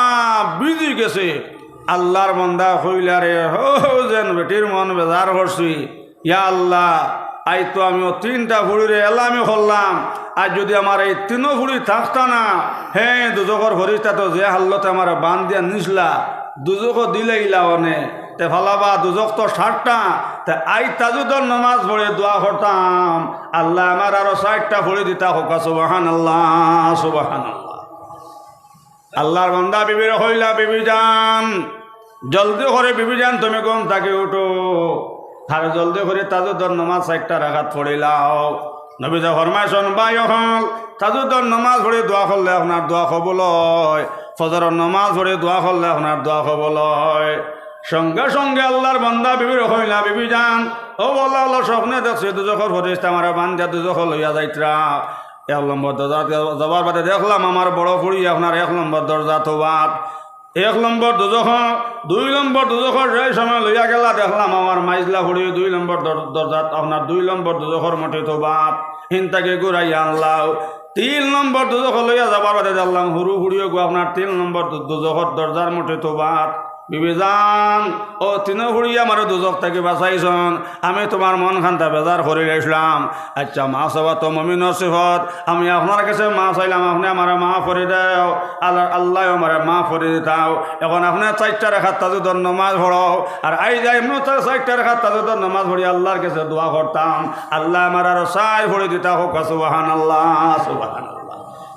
ভিজি গেছে। আল্লাহর বান্দা কইলা রে, "ও যেন বেটির মন বেজার করছি, ইয়া আল্লাহ, আইজ তো আমি ও তিনটা ফুড়িরে এলামি করলাম, আর যদি আমার এই তিনো ফুড়ি থাকতা না, হে দুজখর ফিরিস্তা তো যে হালতে আমারে বান্দিয়া নিছলা, দুজখো দিলাইলা অনে, তে ফালাবা দুজখ তো সাতটা, তে আইজ তাহাজ্জুদর নমাজ পড়ে দোয়া করতাম, আল্লায় আমারে আরো চাইরটা ফুড়ি দিতা।" কউক্কা সুবহানাল্লাহ, সুবহানাল্লাহ। আল্লাহর বান্দা বিবিরে কইলা, "বিবি জান, জলদি করি বিবি জান তুমি ঘুম থাকি উঠো, আর জলদি করি তাহাজ্জুদর নমাজ চাইরটা রাকাত পড়িলাও।" নবীজি ফরমাইছইন, ভাই অকল, তাহাজ্জুদর নমাজ পড়ি দোয়া করলে আপনার দোয়া কবুল অয়, ফজরর নমাজ পড়ি দোয়া করলে আপনার দোয়া কবুল অয়। সঙ্গে সঙ্গে আল্লাহর বান্দা বিবিরে কইলা, "বিবি জান, ও আল্লাহ, আল্লাহ, স্বপ্নে দেখছি দুজখর ফিরিস্তা আমারে বান্দিয়া দুজখো লইয়া যাইতরা।" এক নম্বর দরজাত যাওয়ার বাদে দেখলাম আমার বড় ফুড়ি আপনার এক নম্বর দরজাত উবাত। এক নম্বর দুজখ, দুই নম্বর দুজখর যে সময় লইয়া গেলা দেখলাম আমার মাইজলা ফুড়ি দুই নম্বর দর-, দরজাত আপনার দুই নম্বর দুজখর মুঠিত উবাত। হিন থাকি ঘুরাইয়া আনলাও। তিন নম্বর দুজখো লইয়া যাবার বাদে দেখলাম হুরু ফুড়িওগু আপনার তিন নম্বর দু-, দুজখর দরজার মুঠিত উবাত। বিবিজান, অউ তিনো ফুড়িয়ে আমারে দুজখ থাকি বাচাইছইন, আমি তুমার মন খান্তা বেজার করিলাইছলাম। আইচ্ছা, মাফ চাওয়া তো মুমিনর সিফত, আমি আপনার গেছে মাফ চাইলাম, আপনে আমারে মাফ করি দেও। আল্লাহ, আল্লায় আমারে মাফ করি দিতাও। অখন আপনে চাইরটা রাকাত তাহাজ্জুদর নমাজ পড়ো, আর আইজ আমিও চাইরটা রাকাত তাহাজ্জুদর নমাজ পড়ি আল্লার গেছে দোয়া করতাম, আল্লায় আমারে আরো চাইর ফুড়ি দিতা। কউক্কা সুবহানাল্লাহ, সুবহানাল্লাহ।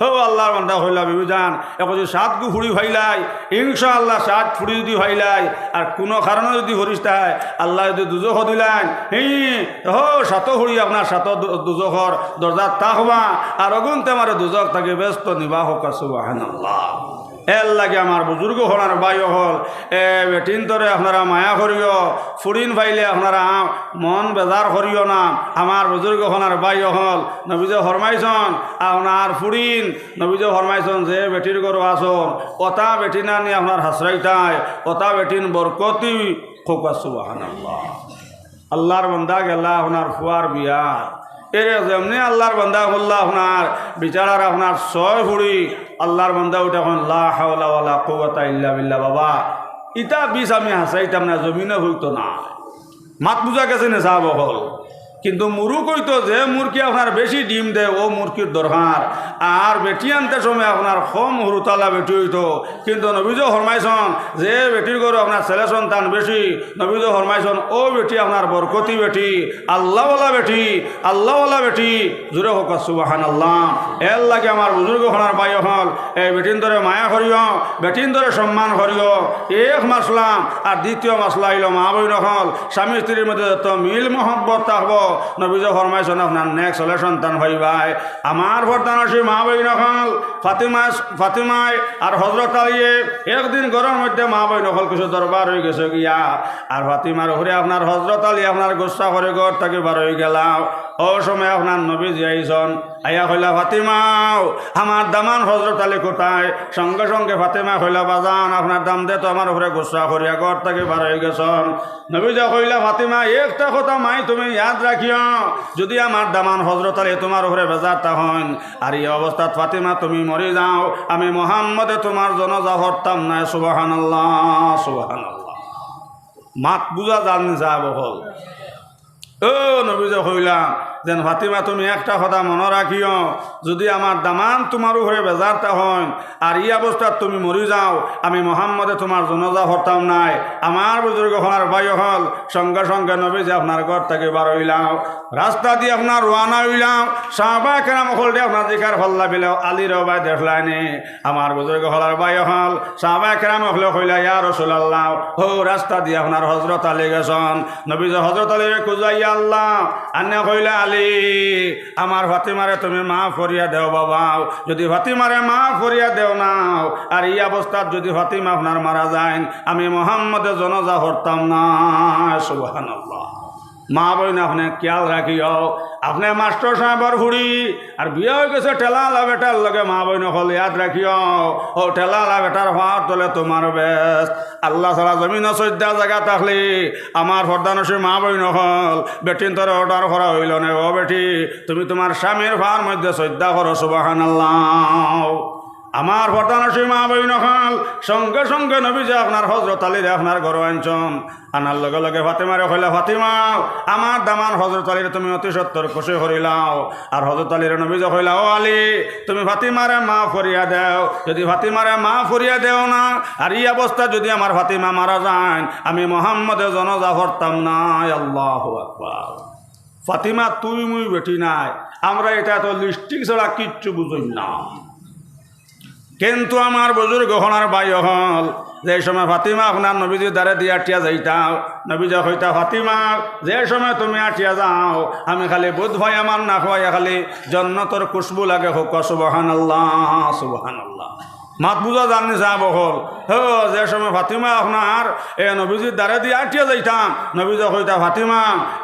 অউ আল্লার বান্দা কইলা, বিবিজান, অখন যদি সাতগু ফুড়ি পাইলাই, ইনশাআল্লাহ সাত ফুড়ি যদি পাইলাই, আর কুনু কারণে যদি ফিরিস্তায় আল্লায় যদি দুজখো দিলাইন, হি, অউ সাতো ফুড়ি আপনার সাতো দু-, দুজখর দরজাত থাকবা, আর অগুইন্তে আমারে দুজখ থাকি বেহেস্তো নিবা। কউক্কা সুবহানাল্লাহ। এরলাগি আমার বুজুর্গ অকল আর ভাই অকল, এ বেটিন্তরে আপনারা মায়া করিও, ফুড়িন পাইলে আপনারা মন বেজার করিও না। আমার বুজুর্গ অকল আর ভাই অকল, নবীজিয়ে ফরমাইছইন, আপনার ফুড়িন, নবীজিয়ে ফরমাইছইন, যে বেটির ঘরো আছইন, অতা বেটি না নি আপনার হাছরাইতায়, অতা বেটিন বরকতি। কউক্কা সুবহানাল্লাহ। আল্লার বান্দা গেলা আপনার ফুয়ার বিয়াত, এরে যেমনে আল্লার বান্দা করলা আপনার, বেচারার আপনার ছয় ফুড়ি, আল্লার বান্দা উঠি কইন, লা হাওলা ওয়ালা কুওয়াতা ইল্লা বিল্লাহ। বাবা, ইতা বিষ আমি হাছাইতাম না, জমিনো অইতো না। মাত বুজা গেছে নি সাব অকল? কিন্তু মুরুগ অইতো, যে মুরগি আপনার বেশি ডিম দেয়, অউ মুরগির দরকার। আর বেটি আনতে সময় আপনার কম হুরুতালা বেটি অইতো। কিন্তু নবীজিয়ে ফরমাইছইন, যে বেটির ঘরো আপনার ছেলে সন্তান বেশি, নবীজিয়ে ফরমাইছইন, অউ বেটি আপনার বরকতি বেটি, আল্লাওয়ালা বেটি, আল্লাওয়ালা বেটি। জোরে কউক্কা সুবহানাল্লাহ। এরলাগি আমার বুজুর্গ অকল আর ভাই অকল, এ বেটিন্তরে মায়া করিও, বেটিন্তরে সম্মান করিও। এক মাসলা। আর দ্বিতীয় মাসলা অইলো মা বইন অকল, স্বামী স্ত্রীর মধ্যে যত মিল মহব্বত থাকবো, নবীজিয়ে ফরমাইছইন, আপনার নেক ছেলে সন্তান পাইবায়। আমার পর্দানশীন মা বইন অকল, ফাতিমায়, ফাতিমায় আর হজরত আলীয়ে একদিন ঘরর মধ্যে মা বইন অকল কিছু দরবার অইগেছে গিয়া, আর ফাতিমার উপরে আপনার হজরত আলী আপনার গুসা করি ঘর থাকি বার অইগেলা। অউ সময় আপনার নবীজি আইছইন, আইয়া কইলা, ফাতিমাও, আমার দামান হজরত আলী কোথায়? সঙ্গে সঙ্গে ফাতিমায় কইলা, বাজান, আপনার দামান্দে তো আমার উপরে গুসা করিয়া ঘর থাকি বার অইগেছইন। নবীজিয়ে কইলা, ফাতিমা, একটা কথা মাই তুমি ইয়াদ রাখিও, যদি আমার দামান হজরত আলী তুমার উপরে বেজার থাকইন, আর ই অবস্থাত ফাতিমা তুমি মরি যাও, আমি মুহাম্মদে তুমার জানাজা পড়তাম নায়। সুবহানাল্লাহ, সুবহানাল্লাহ। মাত বুজা যার নি সাব অকল? অউ নবীজিয়ে কইলা যেন, ফাতিমা, তুমি একটা কথা মনো রাখিও, যদি আমার দামান তুমার উপরে বেজার থাকইন, আর ই অবস্থাত তুমি মরি যাও, আমি মুহাম্মদে তুমার জানাজা পড়তাম নায়। আমার বুজুর্গ অকল আর ভাই অকল, সঙ্গে সঙ্গে নবীজি আপনার ঘর থাকি বার অইলা, রাস্তাদি আপনার রওয়ানা অইলা। সাহাবায়ে কেরাম অকলরে আপনার জিকার করলা, বিলে আলীরে বায় দেখলায় নি? আমার বুজুর্গ অকল আর ভাই অকল, সাহাবায়ে কেরাম অকলে কইলা, ইয়া রাসুলাল্লাহ, অউ রাস্তাদি আপনার হজরত আলী গেছইন। নবীজিয়ে হজরত আলীরে খুজাইয়া আনলা, আনিয়া কইলা, আলী, আমার ফাতিমারে তুমি মাফ করিয়া দেও বাবা, যদি ফাতিমারে মাফ করিয়া দেও না, আর ই অবস্থাত যদি ফাতিমা আপনার মারা যাইন, আমি মুহাম্মদে জানাজা পড়তাম নায়। সুবহানাল্লাহ। মা বইন আপনে খিয়াল রাখিও, আপনে মাস্টর সাবর ফুড়ি, আর বিয়া অইগেছে ঠেলাআলা বেটার লগে, মা বইন অকল ইয়াদ রাখিও, অউ ঠেলাআলা বেটার পাওর তলে তুমার বেহেস্ত। আল্লাহ ছাড়া জমিনো সইজদা জাগা থাকলে, আমার পর্দানশীন মা বইন অকল, বেটিন্তরে অর্ডার করা অইলো না, ও বেটি, তুমি তুমার স্বামীর পাওর মধ্যে সইজদা করো। সুবহানাল্লাহ। আমার পর্দানশীন মা বইন অকল, সঙ্গে সঙ্গে নবীজিয়ে আপনার হজরত আলীরে আপনার ঘরো আনছইন। আনার লগে লগে ফাতিমারে কইলা, ফাতিমা, আমার দামান হজরত আলীরে তুমি অতি সত্বর খুশি করিলাও। আর হজরত আলীরে নবীজিয়ে কইলা, ও আলী, তুমি ফাতিমারে মাফ করিয়া দেও। যদি ফাতিমারে মাফ করিয়া দেও না, আর ই অবস্থা যদি আমার ফাতিমা মারা যাইন, আমি মুহাম্মদে জানাজা পড়তাম নায়। আল্লাহু আকবার। ফাতিমা তুই মুই বেটি নায়, আমরা ইতা তো লিপস্টিক ছাড়া কিচ্ছু বুঝি না। কিন্তু আমার বুজুর্গ অকল আর ভাই অকল, যে সময় ফাতিমা আপনার নবীজির দ্বারেদি আটিয়া যাইতা, নবীজিয়ে কইতা, ফাতিমা, যে সময় তুমি আটিয়া যাও, আমি খালি বুঝ পাই আমার নাকো আইয়া খালি জন্নতর খুশবু লাগে। কউক্কা সুবহানাল্লাহ, সুবহানাল্লাহ। মাত বুজা যার নি সাব অকল? অউ, যে সময় ফাতিমা আপনার এ নবীজির দ্বারেদি আটিয়া যাইতা, নবীজিয়ে কইতা, ফাতিমা,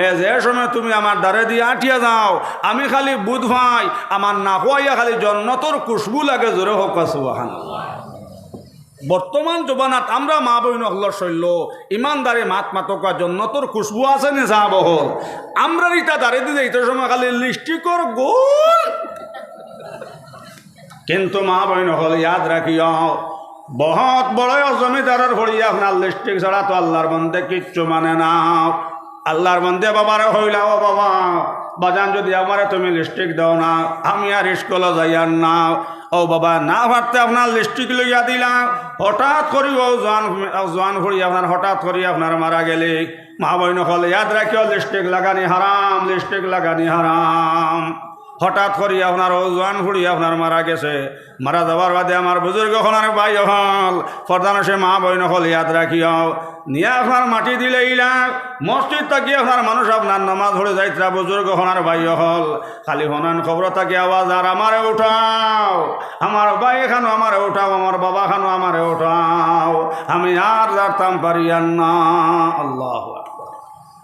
এ যে সময় তুমি আমার দ্বারেদি আটিয়া যাও, আমি খালি বুঝ পাই আমার নাকো আইয়া খালি জন্নতর খুশবু লাগে। জোরে কউক্কা সুবহানাল্লাহ। বর্তমান জমানাত আমরা মা বইন অকলর শইল্লো ইমানদারি মাত মাতউক্কা, জন্নতর খুশবু আছে নি সাব অকল? আমরার ইতা দ্বারেদি যাইতে সময় খালি লিপস্টিকর গন্ধ। কিন্তু মা বইন অকল ইয়াদ রাখিও, বহুত বড় জমিদারর ফুড়ি আপনার লিপস্টিক ছাড়া তো আল্লাহর বন্দে কিচ্ছু মানে না। আল্লাহর বন্দে বাবারে কইলা, "ও বাবা, বাজান, যদি আমারে তুমি লিপস্টিক দেও না, আমি আর স্কুলো যাইয়ার না।" ও বাবা, না পারতে আপনার লিপস্টিক লইয়া দিলা। হঠাৎ করি ও জোয়ান, জোয়ান ফুড়ি আপনার হঠাৎ করি আপনার মারা গেলে, মা বইন অকল ইয়াদ রাখিও, লিপস্টিক লাগানি হারাম, লিপস্টিক লাগানি হারাম। হঠাৎ করি আপনার ও জোয়ান ফুড়ি আপনার মারা গেছে, মারা যাওয়ার বাদে আমার বুজুর্গ অকল আর ভাই অকল, পর্দানশীন মা বইন অকল ইয়াদ রাখিও, নিয়া আপনার মাটি দিলাইলা। মসজিদ থাকি আপনার মানুষ আপনার নমাজ পড়ি যাইতরা, বুজুর্গ অকল আর ভাই অকল, খালি হুনইন কবর থাকি আওয়াজ, "আর আমারে উঠাও, আমার ভাই খানো আমারে উঠাও, আমার বাবা খানো আমারে উঠাও, আমি আর যাইতাম পারিয়ার না।" আল্লাহু আকবার।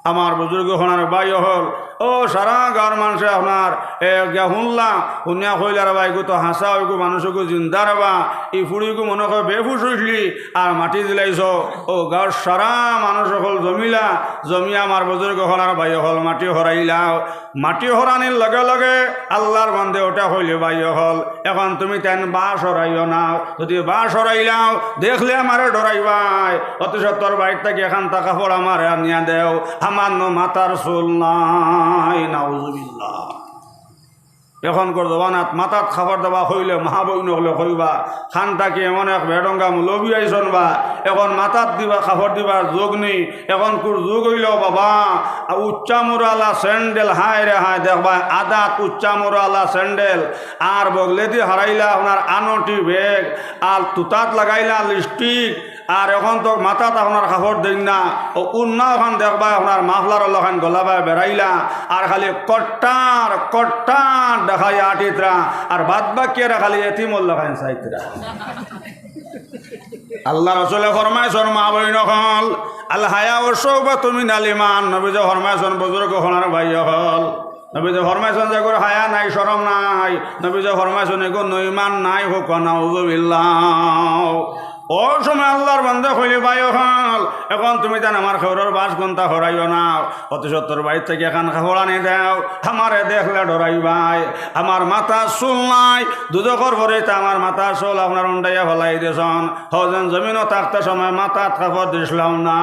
আমার বুজুর্গ অকল আর ভাই অকল, ও সারা গাঁওর মানষে আপনার, এ, গিয়া হুনলা, হুনিয়া কইলা, "রে ভাই, ইগু তো হাছা, ইগু মানুষ, ইগু জিন্দা রে বা, ই ফুড়ি ইগু মনো কয় বেহুশ অইছলি, আর মাটি দিলাইছো।" ও গাঁওর সারা মানুষ অকল জমিলা, জমিয়া আমার বুজুর্গ অকল আর ভাই অকল মাটি হরাইলা। মাটি হরানির লগে লগে আল্লাহর বন্দে উঠা কইলে, "ভাই অকল, এখন তুমি তাইন বাশ হরাইও না, যদি বাশ হরাইলাও, দেখলে আমারে ডরাইবায়। অতি সত্বর বাইর থাকি এখানতা কাপড় আমারে আনিয়া দেও, আমার নু মাথার চুল নাই।" নাউজুবিল্লাহ। এখনকার জমানাত মাথাত কাপড় দেওয়া কইলে মা বইন অকলে কইবা, "খান থাকি এমন এক বেঢঙ্গা মৌলবি আইছন বা, এখন মাথাত দিবা, কাপড় দিবার যুগ নি।" এখনকার যুগ অইলো বাবা, উচ্চা মুড়ালা স্যান্ডেল, হায় রে হায়, দেখবায় আদাত উচ্চা মুড়ালা স্যান্ডেল, আর বগলেদি হারাইলা আপনার আনটি ব্যাগ, আর তুতাত লাগাইলা লিপস্টিক, আর এখন তো মাথাত আপনার কাপড় দেইন না, ও উন্না অখান দেখবায় আপনার মাফলার অলাখান গলাবায় বেড়াইলা, আর খালি কট্টার কট্টার দেখাইয়া আটিতরা, আর বাদ বাকি এরা খালি এতিমর লাখান চাইতরা। আল্লাহ রসুলে ফরমাইছন, মা বইন অকল, "আল হায়াউ শুবাতুম মিনাল ঈমান।" নবীজি ফরমাইছন, বুজুর্গ অকল আর ভাই অকল, নবীজি ফরমাইছন, যেগুর হায়া নাই, শরম নাই, নবীজি ফরমাইছন, এগুর নু ঈমান নাই, কউক্কা নাউজুবিল্লাহ। ও সময় আল্লাহর বন্দে কইলে, "ভাই অকল, এখন তুমি তাইন আমার কেউরর বাশ কুন্তা হরাইও না, অতি সত্বর বাইর থাকি এখান কাপড় আনি দেও, আমারে দেখলে ডরাইবায়, আমার মাথার চুল নাই।" দুজখর ফিরিস্তায় আমার মাথার চুল আপনার উন্ডাইয়া ফালাই দিছন। হউ যেন জমিনো থাকতে সময় মাথাত কাপড় দিছলাম না।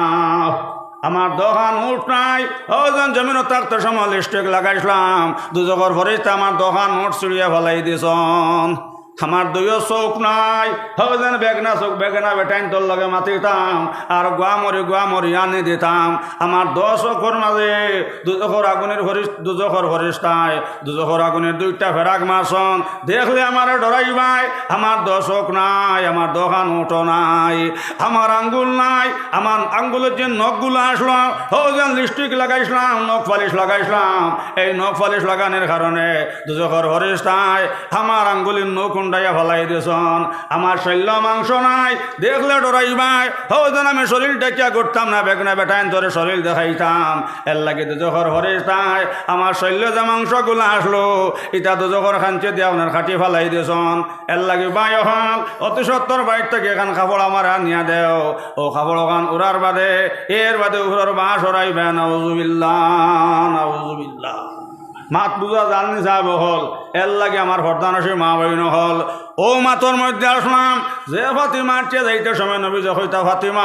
আমার দুখান উঠ নাই, হউ যেন জমিনো থাকতে সময় লিপস্টিক লাগাইছলাম, দুজখর ফিরিস্তায় আমার দুখান উঠ ছিড়িয়া ফালাই দিছন। আমার দুইও চউখ নাই, হউ যেন বেগনা চউখ, বেগনা বেটাইন্তর লগে মাতিতাম, আর গুয়া মরি, গুয়া মরি আনি দিতাম। আমার দুই চউখর মাঝে দুজখর আগুনের ফিরিস-, দুজখর ফিরিস্তায় দুজখর আগুনের দুইটা ফেরাক মারছন, দেখলে আমারে ডরাইবায়। আমার দুই চউখ নাই, আমার দুখান উঠও নাই, আমার আঙ্গুল নাই, আমার আঙ্গুলর যে নখগুলা আছলো, হউ যেন লিপস্টিক লাগাইছলাম, নখ পালিশ লাগাইছলাম, এই নখ পালিশ লাগানির কারণে দুজখর ফিরিস্তায় আমার আঙ্গুলির নখ উন্ডাইয়া ফালাই দিছন। আমার শইল্লো মাংস নাই, দেখলে ডরাইবায়। হউ যেন আমি শরীল ঢাকিয়া ঘুরতাম না, বেগনা বেটাইন্তরে শরীল দেখাইতাম। এরলাগি দুজখর ফিরিস্তায় আমার শইল্লো যে মাংসগুলা আছলো, ইতা দুজখর খাঞ্চিদি আপনার কাটি ফালাই দিছন। এরলাগি ভাই অকল, অতি সত্বর বাইর থাকি এখান কাপড় আমারে আনিয়া দেও। অউ কাপড় অখান উড়ার বাদে, এর বাদে উপরর বাশ হরাইবায়। নাউজুবিল্লাহ, নাউজুবিল্লাহ। মাত বুজা যার নি সাব অকল? এরলাগি আমার পর্দানশীন মা বইন অকল, অউ মাতর মধ্যে আছলাম যে ফাতিমা আটিয়া যাইতে সময় নবীজি কইতা, "ফাতিমা,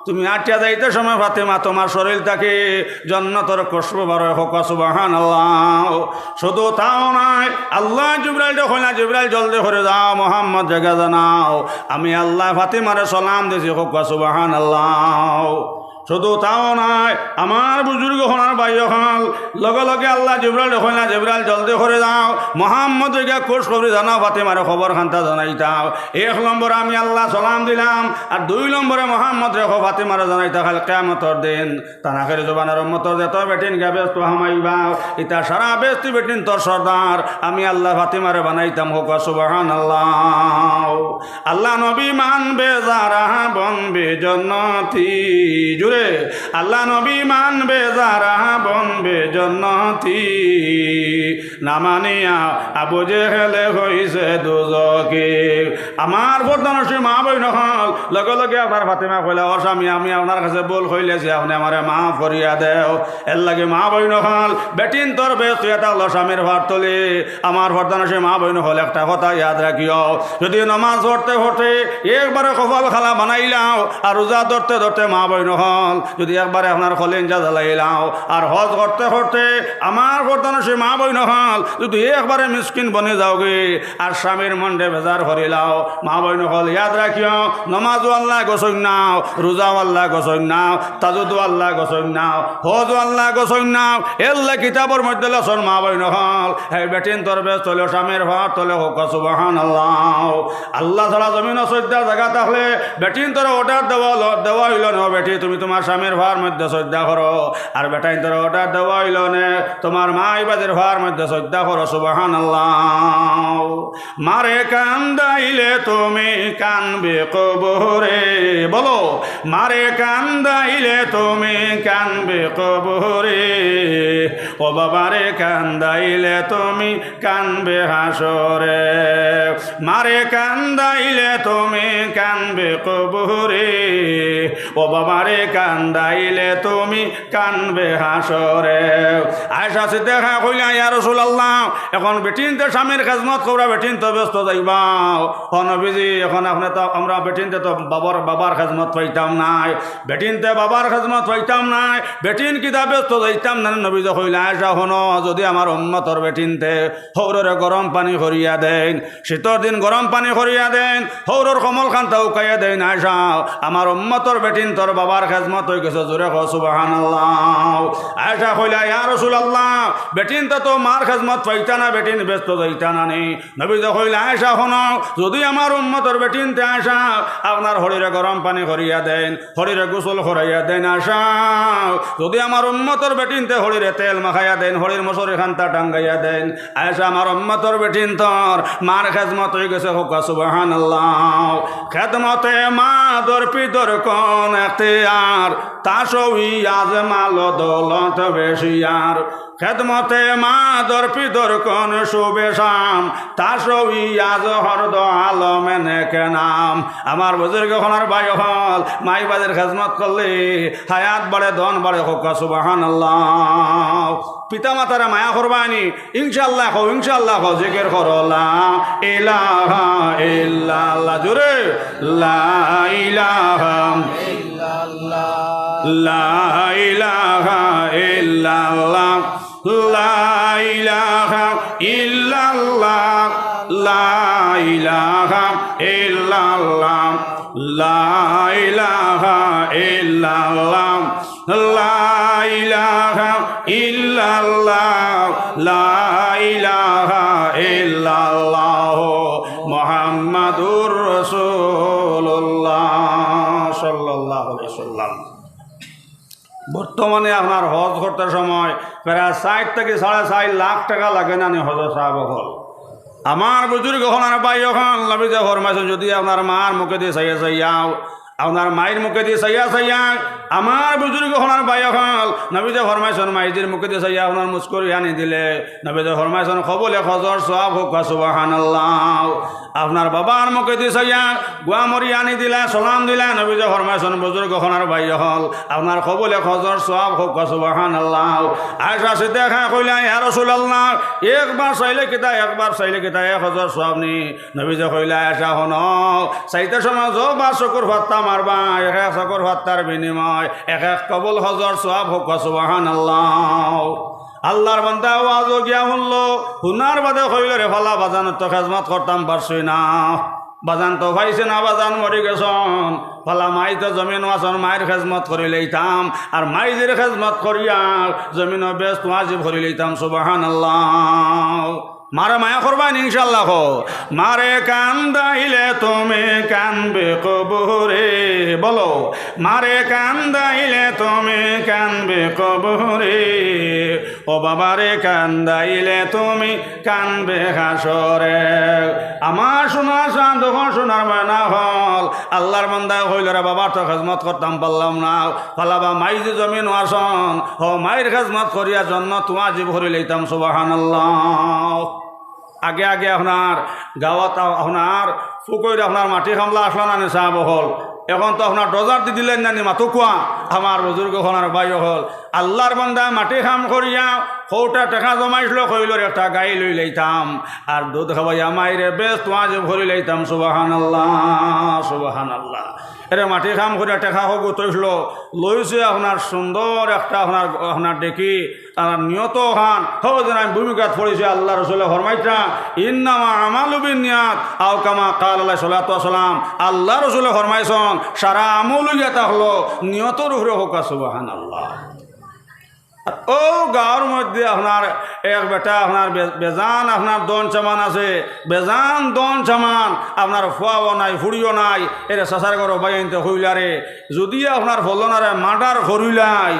তুমি আটিয়া যাইতে সময় ফাতিমা তুমার শরীল থাকি জন্নতর খুশবু বার অয়।" কউক্কা সুবহানাল্লাহ। শুধু তাও নায়, আল্লায় জিব্রাইলরে কইলা, "জিব্রাইল জলদি করি যাও, মুহাম্মদরে গিয়া জানাও, আমি আল্লায় ফাতিমারে সালাম দিছি।" কউক্কা সুবহানাল্লাহ। শুধু তাও নায়, আমার বুজুর্গ অকল আর ভাই অকল, লগে লগে আল্লায় জিব্রাইলরে কইলা, "জিব্রাইল জলদি করি যাও, মুহাম্মদরে গিয়া খুশখবরি জানাও, ফাতিমারে খবর খান্তা জানাইতাও।" এক নম্বরে আমি আল্লায় সালাম দিলাম, আর দুই নম্বরে মুহাম্মদরে কও ফাতিমারে জানাইতা কাইল কিয়ামতর দিন তান আখেরি জমানার উম্মতর যত বেটিন গিয়া বেহেস্তো হামাইবা, ইতা সারা বেহেস্তি বেটিন্তর সর্দার আমি আল্লায় ফাতিমারে বানাইতাম। কউক্কা সুবহানাল্লাহ। আল্লার নবী মানবে যারা বনবে জন্নতি। জোরে আল্লাহ নবী মানবে যারা বনবে জন্নতি, না মানিয়া আবু জেহেলে হইছে দুজকি। আমার পর্দানশীন মা বইন অকল, লগে লগে আপনার ফাতেমা কইলা, "ও স্বামী, আমি আপনার কাছে ভুল কইলেছি, আপনে আমারে মাফ করিয়া দেও।" এর লাগি মা বইন অকল, বেটিন্তর বেহেস্ত অইয়া থাকলো স্বামীর পাওর তলে। আমার পর্দানশীন মা বইন অকল, একটা কথা ইয়াদ রাখিও, যদি নমাজ পড়তে পড়তে একবারে কপাল কালা বানাইলাও, আর রোজা ধরতে ধরতে মা বইন অকল, যদি একবারে আপনার কলিঞ্জা জ্বালাইলাও, আর হজ করতে করতে আমার পর্দানশীন মা বইন অকল, যদি একবারে মিসকিন বনি যাওগি, আর স্বামীর মনরে বেজার করিলাও, মা বইন অকল, ইয়াদ রাখিও, নমাজও আল্লায় গছইন নাও, রোজাও আল্লায় গছইন নাও, তাজুদও আল্লায় গছইন নাও, হজও আল্লায় গছইন নাও। এল্লা কিতাবর মধ্যে লেখছইন মা বইন অকল, হে বেটিন্তর বেহেস্ত অইলো স্বামীর পাওর তলে, কউক্কা সুবহানাল্লাহ। আল্লাহ ছাড়া জমিনো সইজদার জাগা থাকলে বেটিন্তরে order দেওয়া অইলো, দেওয়া অইলো নে, "বেটি, তুমি তুমার স্বামীর পাওর মধ্যে সইজদা করো।" আর বেটাইন্তরে order দেওয়া অইলো নে, "তুমার মাই বাজির পাওর মধ্যে সইজদা করো।" সুবহানাল্লাহ। মারে কান্দাইলে তুমি কানবে কবরে। বলো, মারে কান্দাইলে তুমি কানবে কবরে, ও বাবারে কান্দাইলে তুমি কানবে হাসরে। মারে কান্দাইলে তুমি কানবে কবরে, ও বাবারে কান্দাইলে তুমি কানবে হাসরে। আয়েশা সিদ্দিকা কইলা, "ইয়া রাসূলুল্লাহ, এখন বেটিন্তে স্বামীর খেজমত কররা, বেটিন্তে বেহেস্তো যাইবা।" "ও নবীজি, এখন আপনে তো, আমরা বেটিন্তে তো বাবার, বাবার খেজমত পাইতাম নায়, বেটিন্তে বাবার খেজমত পাইতাম নায়, বেটিন কিতা বেহেস্তো যাইতাম না?" নবীজি কইলা, "আয়েশা, হুনো, যদি আমার উম্মতর বেটিন্তে হউররে গরম পানি করিয়া দেইন, শীতর দিন গরম পানি করিয়া দেইন, হউরর কমলখানতা হুকাইয়া দেইন, আয়েশা, আমার উম্মতর বেটিন্তর বাবার খেজমত অইগেছে।" জোরে কও সুবহানাল্লাহ। আয়েশা কইলা, "ইয়া রাসূলুল্লাহ, বেটিন্তে তো মার খেজমত পাইতা না, বেটিন বেহেস্তো যাইতা না নি?" নবীজি কইলা, "আয়েশা, হুনো, যদি আমার উম্মতর বেটিন্তে আয়েশা আপনার হরিরে গরম পানি করিয়া দেইন, হরিরে গোসল করাইয়া দেইন, আয়েশা, যদি আমার উম্মতর বেটিন্তে হরিরে তেল মাখাইয়া দেইন, হরির মশারিখানতা টাঙ্গাইয়া দেইন, আয়েশা, আমার উম্মতর বেটিন্তর মার খেজমত অইগেছে।" কউক্কা সুবহানাল্লাহ। খেদমতে মা দর পিদর কোন এখতিয়ার, তা সই আজ মাল দৌলত বেশিয়ার। খেদমতে মা দর পিদর কোন শুভে শাম, তা সই আজ হরদ আলমে নেকে নাম। আমার বুজুর্গ অকল আর ভাই অকল, মাই বাজির খেজমত করলে হায়াত বাড়ে, ধন বাড়ে, কউক্কা সুবহানাল্লাহ। পিতা মাতারে মায়া করবায়নি, ইনশাআল্লাহ কও, ইনশাআল্লাহ কও, জিকির করো, লা ইলাহা ইল্লাল্লাহ, জোরে, লা ইলাহা, লা ইলাহা ইল্লাল্লাহ, লা ইলাহা ইল্লাল্লাহ, লা ইলাহা ইল্লাল্লাহ, লা ইলাহা ইল্লাল্লাহ, লা ইলাহা ইল্লাল্লাহ, লা ইলাহা ইল্লাল্লাহ, মুহাম্মাদুর রাসূলুল্লাহ সাল্লাল্লাহু আলাইহি ওয়াসাল্লাম। বর্তমানে আপনার হজ করতে সময় প্রায় চাইর থাকি সাড়ে চাইর লাখ টেকা লাগে না নি হজর সওয়াব অকল? আমার বুজুর্গ অকল আর ভাই অকল, নবীজি ফরমাইছইন, যদি আপনার মার মুখেদি চাইয়া চাইয়া, আপনার মাইর মুখেদি চাইয়া চাইয়া, আমার বুজুর্গ অকল আর ভাই অকল, নবীজি ফরমাইছইন, মাইজির মুখেদি চাইয়া আপনার মুস্কুরি আনি দিলে, নবীজি ফরমাইছইন, কবুলে হজর সওয়াব, কউক্কা সুবহানাল্লাহ। আপনার বাবার মুখেদি চাইয়া গুয়ামরি আনি দিলা, সালাম দিলা, নবীজি ফরমাইছইন, বুজুর্গ অকল আর ভাই অকল, আপনার কবুলে হজর সওয়াব, কউক্কা সুবহানাল্লাহ। আয়েশা সিদ্দিকা কইলা, ইয়া রাসূলুল্লাহ, একবার চাইলে কিতা, একবার চাইলে কিতা, এক হজর সওয়াব নি? নবীজি কইলা, আয়েশা, হুনো, চাইতে সময় যতবার চকুর ফাত্তা মারবা, এক এক চকুর ফাত্তার বিনিময় এক এক কবুল হজর সওয়াব, কউক্কা সুবহানাল্লাহ। আল্লাহর বান্দা ওয়াজো গিয়া হুনলো, হুনার বাদে কইলো, রে ফালা, বাজানর তো খেজমত করতাম পারছি না, বাজান তো পাইছি না, বাজান মরি গেছইন, ফালা মাই তো জমিনো আছইন, মাইর খেজমত করি লইতাম, আর মাইজির খেজমত করিয়া জমিনো বেহেস্ত ওয়াজিব করি লইতাম। সুবহানাল্লাহ। মারে মায়া করবায় নি ইনশাআল্লাহ? কও, মারে কান্দাইলে তুমি কানবে কবরে। বলো, মারে কান্দাইলে তুমি কানবে কবরে, ও বাবারে কান্দাইলে তুমি কানবে হাসরে। আমার সোনার চান অকল, সোনার ময়না অকল, আল্লার বান্দায় কইলো রে বাবা, তোর খেজমত করতাম পারলাম না, ফালাবা মাই যে জমিনো আছইন, ও মাইর খেজমত করিয়া জন্নত ওয়াজিব করি লইতাম। সুবহানাল্লাহ। আগে আগে আপনার গাঁওত আপনার ফুকইর আপনার মাটি কামলা আছলা না নি সাব অকল, অখন তো আপনার ডজার দি দিলাইন না নি, মাতো কুয়া। আমার বুজুর্গ অকল আর ভাই অকল, আল্লার বান্দায় মাটি কাম করিয়া কওটা টেকা জমাইছলো, কইলো রে একটা গাই লই লইতাম, আর দুধ খাওয়াইয়া মাইরে বেহেস্ত ওয়াজিব করি লইতাম। সুবহানাল্লাহ, সুবহানাল্লাহ। এরে মাটি কাম করিয়া টেকা হগু তৈছলো, লইছে আপনার সুন্দর একটা আপনার, আপনার ডেকি, আর নিয়ত খান, হো যেন আমি ভূমিকাত পড়ছি, আল্লার রসুলে ফরমাইতরা, "ইন্নামা আমালু বিন নিয়াত", আও কামা কাল আলাইহিস সালাতু ওয়াস সালাম, আল্লার রসুলে ফরমাইছইন, সারা আমল অইয়া থাকলো নিয়তর উপরে। কউক্কা সুবহানাল্লাহ। আর অউ গাঁওর মধ্যে আপনার এক বেটা আপনার বে-, বেজান আপনার ধন সামান আছে, বেজান ধন সামান, আপনার ফুয়াও নাই, ফুড়িও নাই, এরে চাচার ঘরর ভাইয়াইন্তে কইলা রে, যুদি আপনার ফলনারে মার্ডার করিলাই,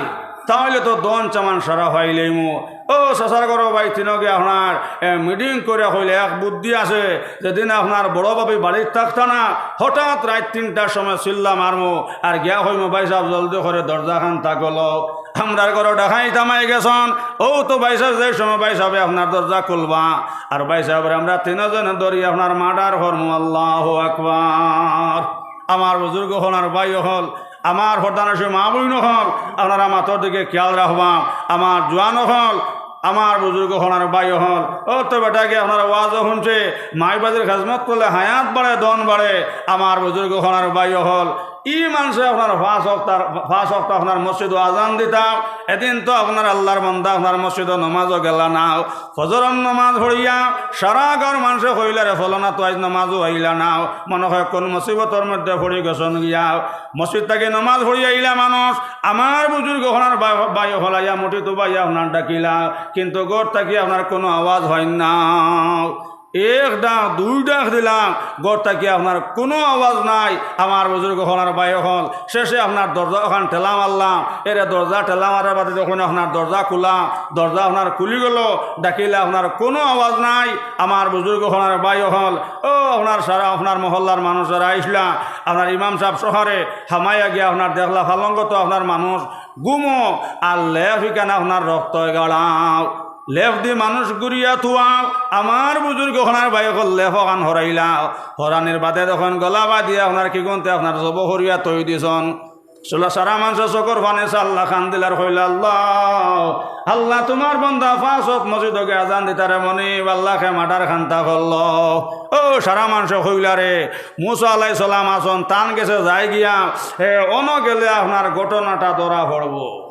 তাইলে তো ধন সামান সারা পাইলাইমু। ও চাচার ঘরর ভাই তিনগে আপনার, এ, মিটিং করিয়া কইলে এক বুদ্ধি আছে, যেদিন আপনার বড় ভাবি বাড়িত থাকতা না, হঠাৎ রাইত তিনটার সময় চিল্লা মারমু, আর গিয়া কইমু, "ভাইসাব, জলদি করি দরজা খান তাকলো।" আমরার ঘরো ডাকাইত হামাই গেছইন, অউ তো ভাইসাব, যে সময় ভাইসাবে আপনার দরজা খুলবা, আর ভাইসাবরে আমরা তিনজনে ধরি আপনার মার্ডার করমু। আল্লাহু আকবার। আমার বুজুর্গ অকল আর ভাই অকল, আমার পর্দানশীন মা বইন অকল, আপনারা মাতর দিকে খিয়াল রাখবা। আমার জোয়ান অকল, আমার বুজুর্গ অকল আর ভাই অকল, অউ তো বেটায় আপনার ওয়াজও হুনছে, মাই বাফর খেজমত করলে হায়াত বাড়ে, ধন বাড়ে। আমার বুজুর্গ অকল আর ভাই অকল, ই মানষে আপনার পাঁচ ওয়াক্ত, পাঁচ ওয়াক্ত আপনার মসজিদো আজান দিতা, এদিন তো আপনার আল্লার বান্দা আপনার মসজিদো নমাজো গেলা না। ফজরর নমাজ পড়িয়া সারা গাঁওর মানষে কইলা রে, ফলনা তো আইজ নমাজো আইলা না, মনে অয় কুন মুসিবতর মধ্যে পড়ি গেছইন গিয়া। মসজিদ থাকি নমাজ পড়িয়া আইলা মানুষ, আমার বুজুর্গ অকল আর ভাই, ভাই অকল আইয়া মুঠিত উবাইয়া আপনার ডাকিলা, কিন্তু ঘর থাকি আপনার কুনু আওয়াজ অয় না। এক ডাক, দুই ডাক দিলাম, ঘর থাকি আপনার কুনু আওয়াজ নাই। আমার বুজুর্গ অকল আর ভাই অকল, শেষে আপনার দরজা অখান ঠেলা মারলাম, এরে দরজা ঠেলা মারার বাদে যখন আপনার দরজা খুলা, দরজা আপনার খুলি গেলো, ডাকিলা আপনার কুনু আওয়াজ নাই। আমার বুজুর্গ অকল আর ভাই অকল, অউ আপনার সারা আপনার মহল্লার মানুষ যারা আইছলা, আপনার ইমাম সাব সহরে হামাইয়া গিয়া আপনার দেখলা পালঙ্গো তো আপনার মানুষ ঘুমো, আর লেফ ইখান আপনার রক্তয় গাড়াও। লেফ দি মানুষ গুরিয়া থুয়াও, আমার বুজুর্গ অকল আর ভাই অকল লেফ অখান হরাইলাও। হরানির বাদে যখন গলা বাধিয়া আপনার কিগুন্তে আপনার জবো করিয়া থই দিছইন। সারা মানষর চকুর পানি ছাড়লা, কান্দিলা আর কইলা, "আল্লাহ, আল্লাহ, তুমার বান্দা পাঁচ ওয়াক্ত মসজিদো গিয়া আজান দিতারে মনিব, আল্লায় কে মার্ডার খান্তা করলো।" অউ সারা মানষে কইলা রে, মুসা আলাইহিস সালাম আছইন, তান গেছে যাই গিয়া, এ, অনো গেলে আপনার ঘটনাটা ধরা পড়বো।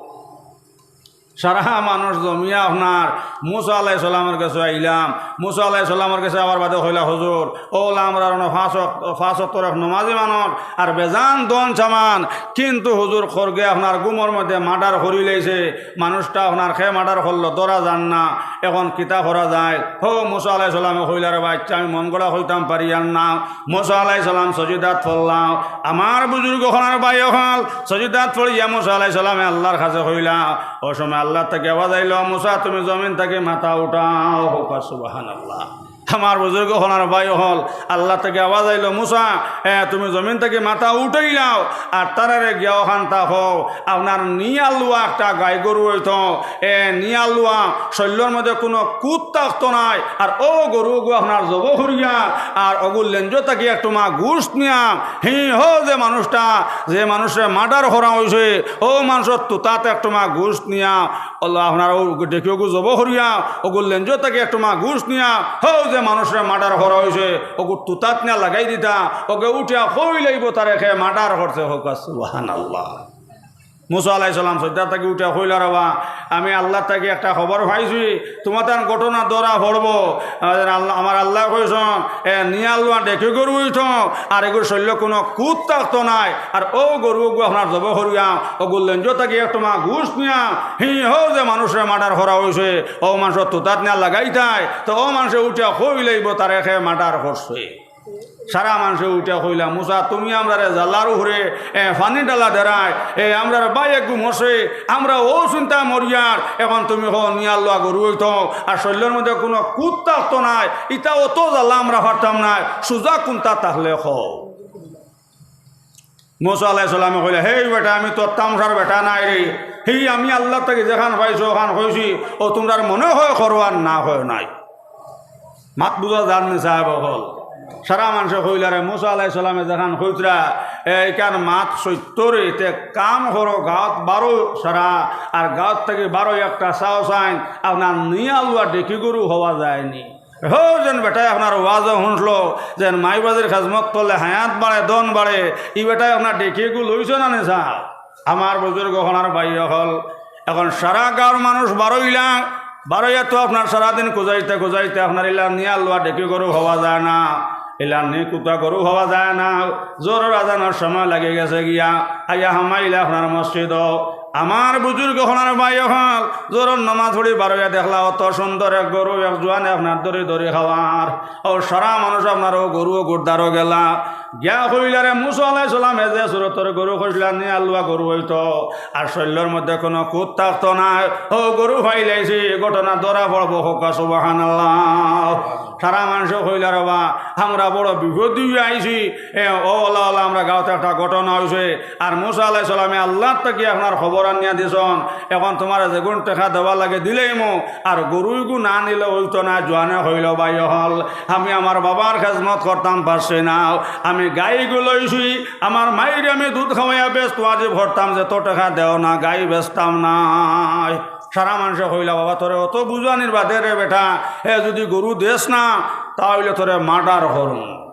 সারা মানুষ জমিয়া আপনার মুসা আলাইহিস সালামর গেছে আইলাম। মুসা আলাইহিস সালামর গেছে আওয়ার বাদে কইলা, "হুজুর, অউ অইলা আমরার অনো পাঁচ ওয়াক্ত, পাঁচ ওয়াক্তর এক নমাজি মানুষ, আর বেজান ধন সামান, কিন্তু হুজুর, খরগে আপনার ঘুমর মধ্যে মার্ডার করিলাইছে, মানুষটা আপনার কে মার্ডার করলো, ধরা যার না, অখন কিতা করা যায়?" হো মুসা আলাইহিস সালামে কইলা, "রে বা, ইচ্ছা আমি মন গড়া কইতাম পারিয়ার না।" মুসা আলাইহিস সালাম সজিদাত পড়লা। আমার বুজুর্গ অকল আর ভাই অকল, সজিদাত পড়িয়া মুসা আলাইহিস সালামে আল্লার কাছে কইলা, অউ সময় আল্লার থাকি আওয়াজ আইলো, "মুসা, তুমি জমিন থাকি মাথা উঠাও।" কউক্কা সুবহানাল্লাহ। আমার বুজুর্গ অকল আর ভাই অকল, আল্লার থাকি আওয়াজ আইলো, "মুসা, এ, তুমি জমিন থাকি মাথা উঠাইলাও, আর তারারে গিয়া অখানতা কও, আপনার নিয়ালুয়া একটা গাই গরু অইতো, এ, নিয়ালুয়া, শইল্লর মধ্যে কুনু কুত থাকতো নায়, আর অউ গরু অগু আপনার জবো করিয়া, আর অগুর লেঞ্জো থাকি একটুমা গুস্ত নিয়া, হি, হউ যে মানুষটা, যে মানুষরে মার্ডার করা অইছে, অউ মানষর তুতাত একটুমা গুস্ত নিয়া, অলা আপনার অউ ডেকি অগু জবো করিয়া, অগুর লেঞ্জো থাকি একটুমা গুস্ত নিয়া, হউ যে মানুষরে মার্ডার করা অইছে, অগুর তুতাত নিয়া লাগাই দিতা, অগে উঠিয়া কইলাইবো তারে কে মার্ডার করছে।" কউক্কা সুবহানাল্লাহ। মুসা আলাইহিস সালাম সইজদা থাকি উঠিয়া কইলা, "রে বা, আমি আল্লাহ থাকি একটা খবর পাইছি, তুমার তান ঘটনা ধরা পড়বো।" আমার আল্লাহ, আমার আল্লায় কইছইন, এ, নিয়াল্লুয়া ডেকি গরু অইতো, আর এগুর শইল্লো কুনু কুত থাকতো নায়। আর অউ গরু অগু আপনার জবো করিয়া, অগুর লেঞ্জ থাকি এক টুমা গুস্ত নিয়া, হি হউ যে মানুষরে মার্ডার করা অইছে, অউ মানষর তুতাত নিয়া লাগাইতায়, তে অউ মানষে উঠিয়া কইলাইবো তারে কে মার্ডার করছে। সারা মানষে উঠিয়া কইলা, "মুসা, তুমি আমরারে জ্বালার উপরে, এ, পানি ঢালা দেরায়, এ, আমরার ভাই এগু মরছে, আমরা অউ চিন্তায় মরিয়ার, এখন তুমি কও নিয়াল্লুয়া গরু অইতো, আর শইল্লর মধ্যে কুনু কুত থাকতো নায়, ইতা অত জ্বালা আমরা পারতাম নায়, সুজা কুন্তা থাকলে কও।" মুসা আলাইহিস সালামে কইলা, "হেই বেটা, আমি তো তামশার বেটা নায় রে, হেই আমি আল্লাহ থাকি যেখান পাইছি অখান কইছি, অউ তুমরার মনে অয় করো আর না অয় নাই।" মাত বুঝা যার নি সাব অকল? সারা মানষে কইলা, "রে মুসা আলাইহিস সালামে যেখান কইতরা, এ, ইখান মাত সত্য রে, তে কাম করো, গাঁওত বারো সারা, আর গাঁওত থাকি বারো একটা চাও চাইন, আপনার নিয়াল্লুয়া ডেকি গরু পাওয়া যায়নি।" হউ যেন বেটায় আপনার ওয়াজো হুনলো, যেন মাইবাজির খেজমত করলে হায়াত বাড়ে, ধন বাড়ে, ই বেটায় আপনার ডেকি গু লইছে না নি সাব? আমার বুজুর্গ অকল আর ভাই অকল, এখন সারা গাঁওর মানুষ বারইলা, বারইয়া তো আপনার সারাদিন খুজাইতে খুজাইতে আপনার ইলা নিয়াল্লুয়া ডেকি গরু পাওয়া যায় না, ইলা নি কুতা গরু পাওয়া যায় না। জোহরর আজানর সময় লাগি গেছে গিয়া, আইয়া হামাইলা আপনার মসজিদো। আমার বুজুর্গ অকল আর ভাই অকল, জোহরর নমাজ পড়ি বারইয়া দেখলা অত সুন্দর এক গরু, এক জোয়ানে আপনার ধরি ধরি খাওয়ার। অউ সারা মানুষ আপনার অউ গরু অগুর দ্বারো গেলা। গিয়া কইলা, "রে মুসা আলাইহিস সালামে যে সুরতর গরু কইছলা নিয়াল্লুয়া গরু অইতো, আর শইল্লর মধ্যে কুনু কুত থাকতো নায়, অউ গরু পাইলাইছি, ঘটনা ধরা পড়বো।" কউক্কা সুবহানাল্লাহ। সারা মানষে কইলা, "রে বা, আমরা বড় বিপদ অইয়া আইছি, এ, অউ অলা অলা আমরা গাঁওত একটা ঘটনা অইছে, আর মুসা আলাইহিস সালামে আল্লাহর থাকি আপনার খবর আনিয়া দিছইন, এখন তুমারে যেগুন টেকা দেওয়া লাগে দিলাইমু, আর গরু ইগু না নিলে অইতো না।" জোয়ানে কইলো, "ভাই অকল, আমি আমার বাবার খেজমত করতাম পারছি না, আমি গাই ইগু লইছি, আমার মাইরে আমি দুধ খাওয়াইয়া বেচতে ওয়াজিব করতাম, যেতো টেকা দেও না, গাই বেচতাম নায়।" সারা মানষে কইলা, "বাবা, তোরে অত বুঝানির বাদে রে বেটা, এ যুদি গরু দেস না, তা অইলে তোরে মার্ডার করমু।"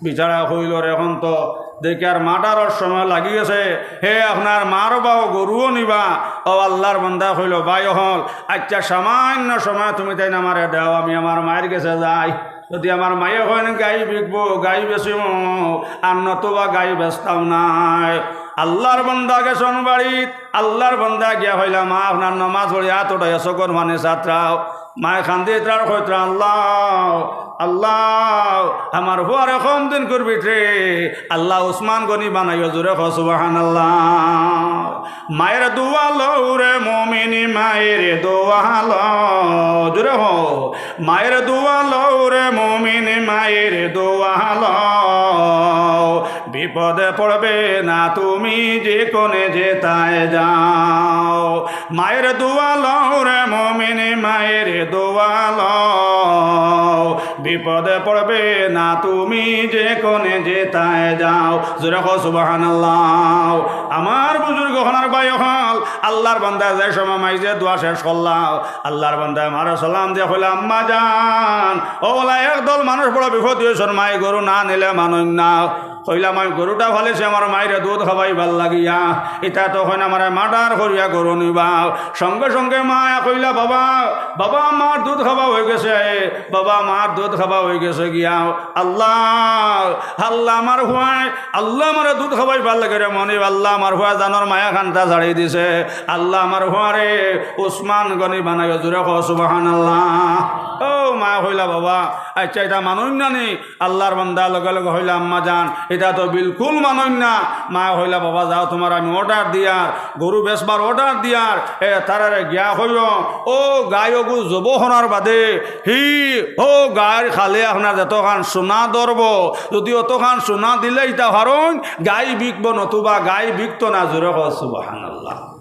বেচারায় কইলো, "রে, এখন তো দেখিয়ার মার্ডারর সময় লাগি গেছে, হে আপনার মারবাও, গরুও নিবা।" অউ আল্লাহর বান্দায় কইলো, "ভাই অকল, আইচ্ছা, সামান্য সময় তুমি তাইন আমারে দেও, আমি আমার মাইর গেছে যাই। যুদি আমার মায়ে কইন গাই বিকবো, গাই বেচিমু, আর নতুবা গাই বেচতাম নায়।" আল্লাহর বান্দা গেছইন বাড়িত, আল্লাহর বান্দা গিয়া কইলা, "মা, আপনার নমাজ পড়ি আত উঠাইয়া চউখর পানি ছাতরাও।" মায়ে কান্দিতরা আর কইতরা, "আল্লাহ, আল্লাহ, আমার ফুয়ারে কম দিনকুর ভিতরে আল্লাহ উসমান গনি বানাইও।" জোরে কও সুবহানাল্লাহ। মায়ের দোয়া লও রে মুমিন, মায়ের দোয়া লও। জোরে কও, মায়ের দোয়া লও রে মুমিন, মায়ের দোয়া লও। বিপদে পড়বে না তুমি যেখানে যেতায় যাও। মায়ের দোয়া লও রে মুমিন, মায়ের দোয়া লও। বিপদে পড়বে না তুমি যেখানে যেতায় যাও। জোরে কও সুবহানাল্লাহ। আমার বুজুর্গ অকল আর ভাই অকল, আল্লাহর বান্দায় যে সময় মাইজে দোয়া শেষ করলা, আল্লাহর বান্দায় মারে সালাম দিয়া কইলা, "আম্মা জান, অউ অলা একদল মানুষ বড় বিপদ অইছইন, মায়ে গরু না নিলে মানইন না।" কইলা, "আমি গরুটা ফালিছি আমার মাইরে দুধ খাওয়াইবার লাগিয়া, ইতা তো কইন আমারে মার্ডার করিয়া গরু নিবা।" সঙ্গে সঙ্গে মায়ে কইলা, "বাবা, বাবা, আমার দুধ খাওয়া অইগেছে, বাবা, আমার দুধ খাওয়া অইগেছে গিয়া।" আল্লাহ, আল্লাহ, আমার ফুয়ায়, আল্লাহ, আমারে দুধ খাওয়াইবার লাগি রে মনিব, আল্লাহ, আমার ফুয়ায় জানর মায়া খান্তা ছাড়ি দিছে। আল্লাহ, আমার ফুয়ারে উসমান গনি বানাইও। জোরে কও সুবহানাল্লাহ। অউ মায়ে কইলা, "বাবা, আইচ্ছা, ইতা মানইন না নি?" আল্লাহর বান্দা লগে লগে কইলা, "আম্মা জান, ইতা তো বিলকুল মানইন না।" মায়ে কইলা, "বাবা, যাও, তুমারে আমি অর্ডার দিয়ার, গরু বেচবার অর্ডার দিয়ার, এ, তারারে গিয়া কইও, অউ গাই অগু জবো করার বাদে হি অউ গাইর খালে আপনার যেতখান সোনা ধরবো, যুদি অতখান সোনা দিলে ইতা পারইন, গাই বিকবো, নতুবা গাই বিকতো না।" জোরে কও সুবহানাল্লাহ।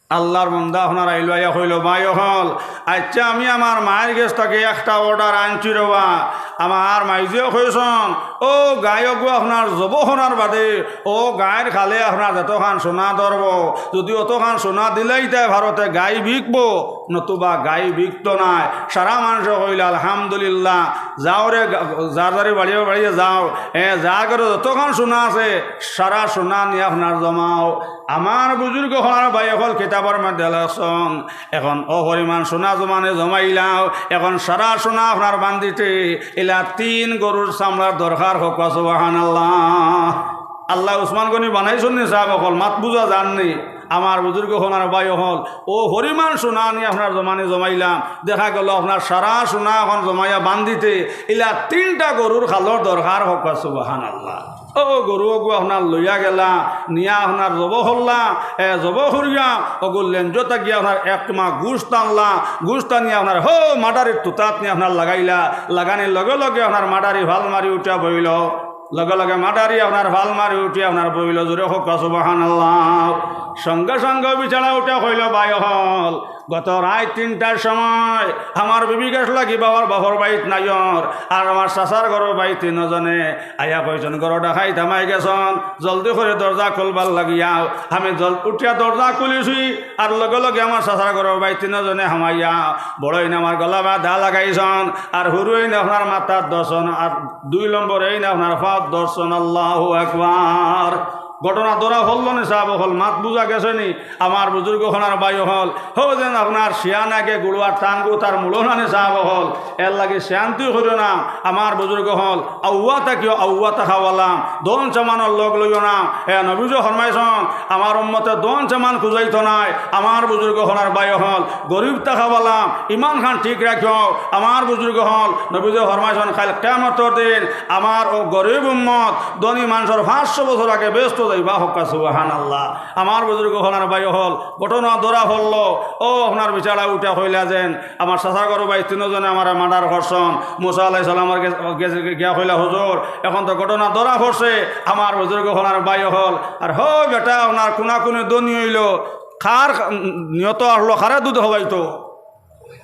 আল্লার বন্দা অখনার আইলো, আইয়া কইলো, "ভাই অকল, আইচ্ছা, আমি আমার মায়ের গেছ থাকি একটা অর্ডার আনছি রে বা।" আমার মাইজিয়ে কইছন, "অউ গাই অগু অখনার জবো করার বাদে অউ গাইর খালে অখনার যতখান সোনা ধরবো, যুদি অতখান সোনা দিলাইতায় পারো তে গাই বিকবো, নতুবা গাই বিকতো নায়।" সারা মানষে কইলা, "আলহামদুলিল্লাহ, যাও রে, গা-, যার যার বাড়িয়ে বাড়িয়ে যাও, এ, যার ঘরো যতখান সোনা আছে, সারা সোনা নিয়া অখনার জমাও।" আমার বুজুর্গ অকল আর ভাই অকল কিতাবর মধ্যে লেখছন, অখন অউ পরিমাণ সোনা জমানে জমাইলাও, অখন সারা সোনা অখনার বান্দিতে ইলা তিন গরুর চামড়ার দরকার, কউক্কা সুবহানাল্লাহ। আল্লায় উসমান গনি বানাইছন নি ছাব অকল, মাত বুজা যার নি? আমার বুজুর্গ অকল আর ভাই অকল, অউ পরিমাণ সোনা আনি অখনার জমানে জমাইলাম, দেখা গেলো অখনার সারা সোনা অখন জমাইয়া বান্দিতে ইলা তিনটা গরুর খালর দরকার, কউক্কা সুবহানাল্লাহ। অউ গরু অগু অখনার লইয়া গেলা, নিয়া অখনার জবো করলা, এ, জবো করিয়া অগু লেঞ্জো থাকিয়া অখনার এক টুমা গুস্ত আনলা, গুস্ত আনিয়া অখনার হউ মাডারির তুতাত নিয়া অখনার লাগাইলা, লাগানির লগে লগে অখনার মাডারি ফাল মারি উঠিয়া বইলো, লগে লগে মাডারি অখনার ফাল মারি উঠিয়া অখনার বইলো, জোরে কউক্কা সুবহানাল্লাহ। সঙ্গে সঙ্গে বেচারা উঠিয়া কইলো, "ভাই অকল, গত রাইত তিনটার সময় আমার বিবি গেছলা কিবা বাবার বাড়িত নাইওর, আর আমার চাচার ঘরর বাড়িত তিনজনে আইয়া কইছন, ঘরো ডাকাইত হামাই গেছন, জলদি করি দরজা খুলবার লাগিয়াও।" আমি জল-, উঠিয়া দরজা খুলিছি, আর লগে লগে আমার চাচার ঘরর বাড়িত তিনজনে হামাইয়া বড়ইন আমার গলা বায় দা লাগাইছন, আর হুরুইন অখনার মাথাত ধরছন, আর দুই নম্বরইন অখনার পাওত ধরছন। আল্লাহু আকবার। ঘটনা ধরা পড়লো নি ছাব অকল, মাত বুজা গেছে নি? আমার বুজুর্গ অকল আর ভাই অকল, হউ যেন অখনার শিয়ানায় গুড়ুয়ার টান গু তার মুড়ো না নি ছাব অকল। এরলাগি শিয়ানতি করিও না। আমার বুজুর্গ অকল, আউয়া থাকিও, আউয়া থাকাওয়ালা, ধন সামানর লগ লইও না। এ নবীজিয়ে ফরমাইছন, আমার উম্মতে ধন সামান খুজাইতো নায়। আমার বুজুর্গ অকল আর ভাই অকল, গরিব থাকাওয়ালা, ইমান খান ঠিক রাখিও। আমার বুজুর্গ অকল, নবীজিয়ে ফরমাইছন, কাইল কিয়ামতর দিন আমার অউ গরিব উম্মত ধনী মানষর পাঁচশো বছর আগে বেহেস্তো যাইবা, কউক্কা সুবহানাল্লাহ। আমার বুজুর্গ অকল আর ভাই অকল, ঘটনা ধরা পড়লো, অউ অখনার বেচারা উঠিয়া কইলা যেন, আমার চাচার ঘরর বাড়িত তিনজনে আমারে মার্ডার করছন। মুসা আলাইহিস সালামর গেছে, গেছে গিয়া কইলা, "হুজুর, অখন তো ঘটনা ধরা পড়ছে, আমার বুজুর্গ অকল আর ভাই অকল।" আর হউ বেটা, অখনার কুনাকুনি ধনী অইলো, কার নিয়ত আছলো, কারে দুধ খাওয়াইতো?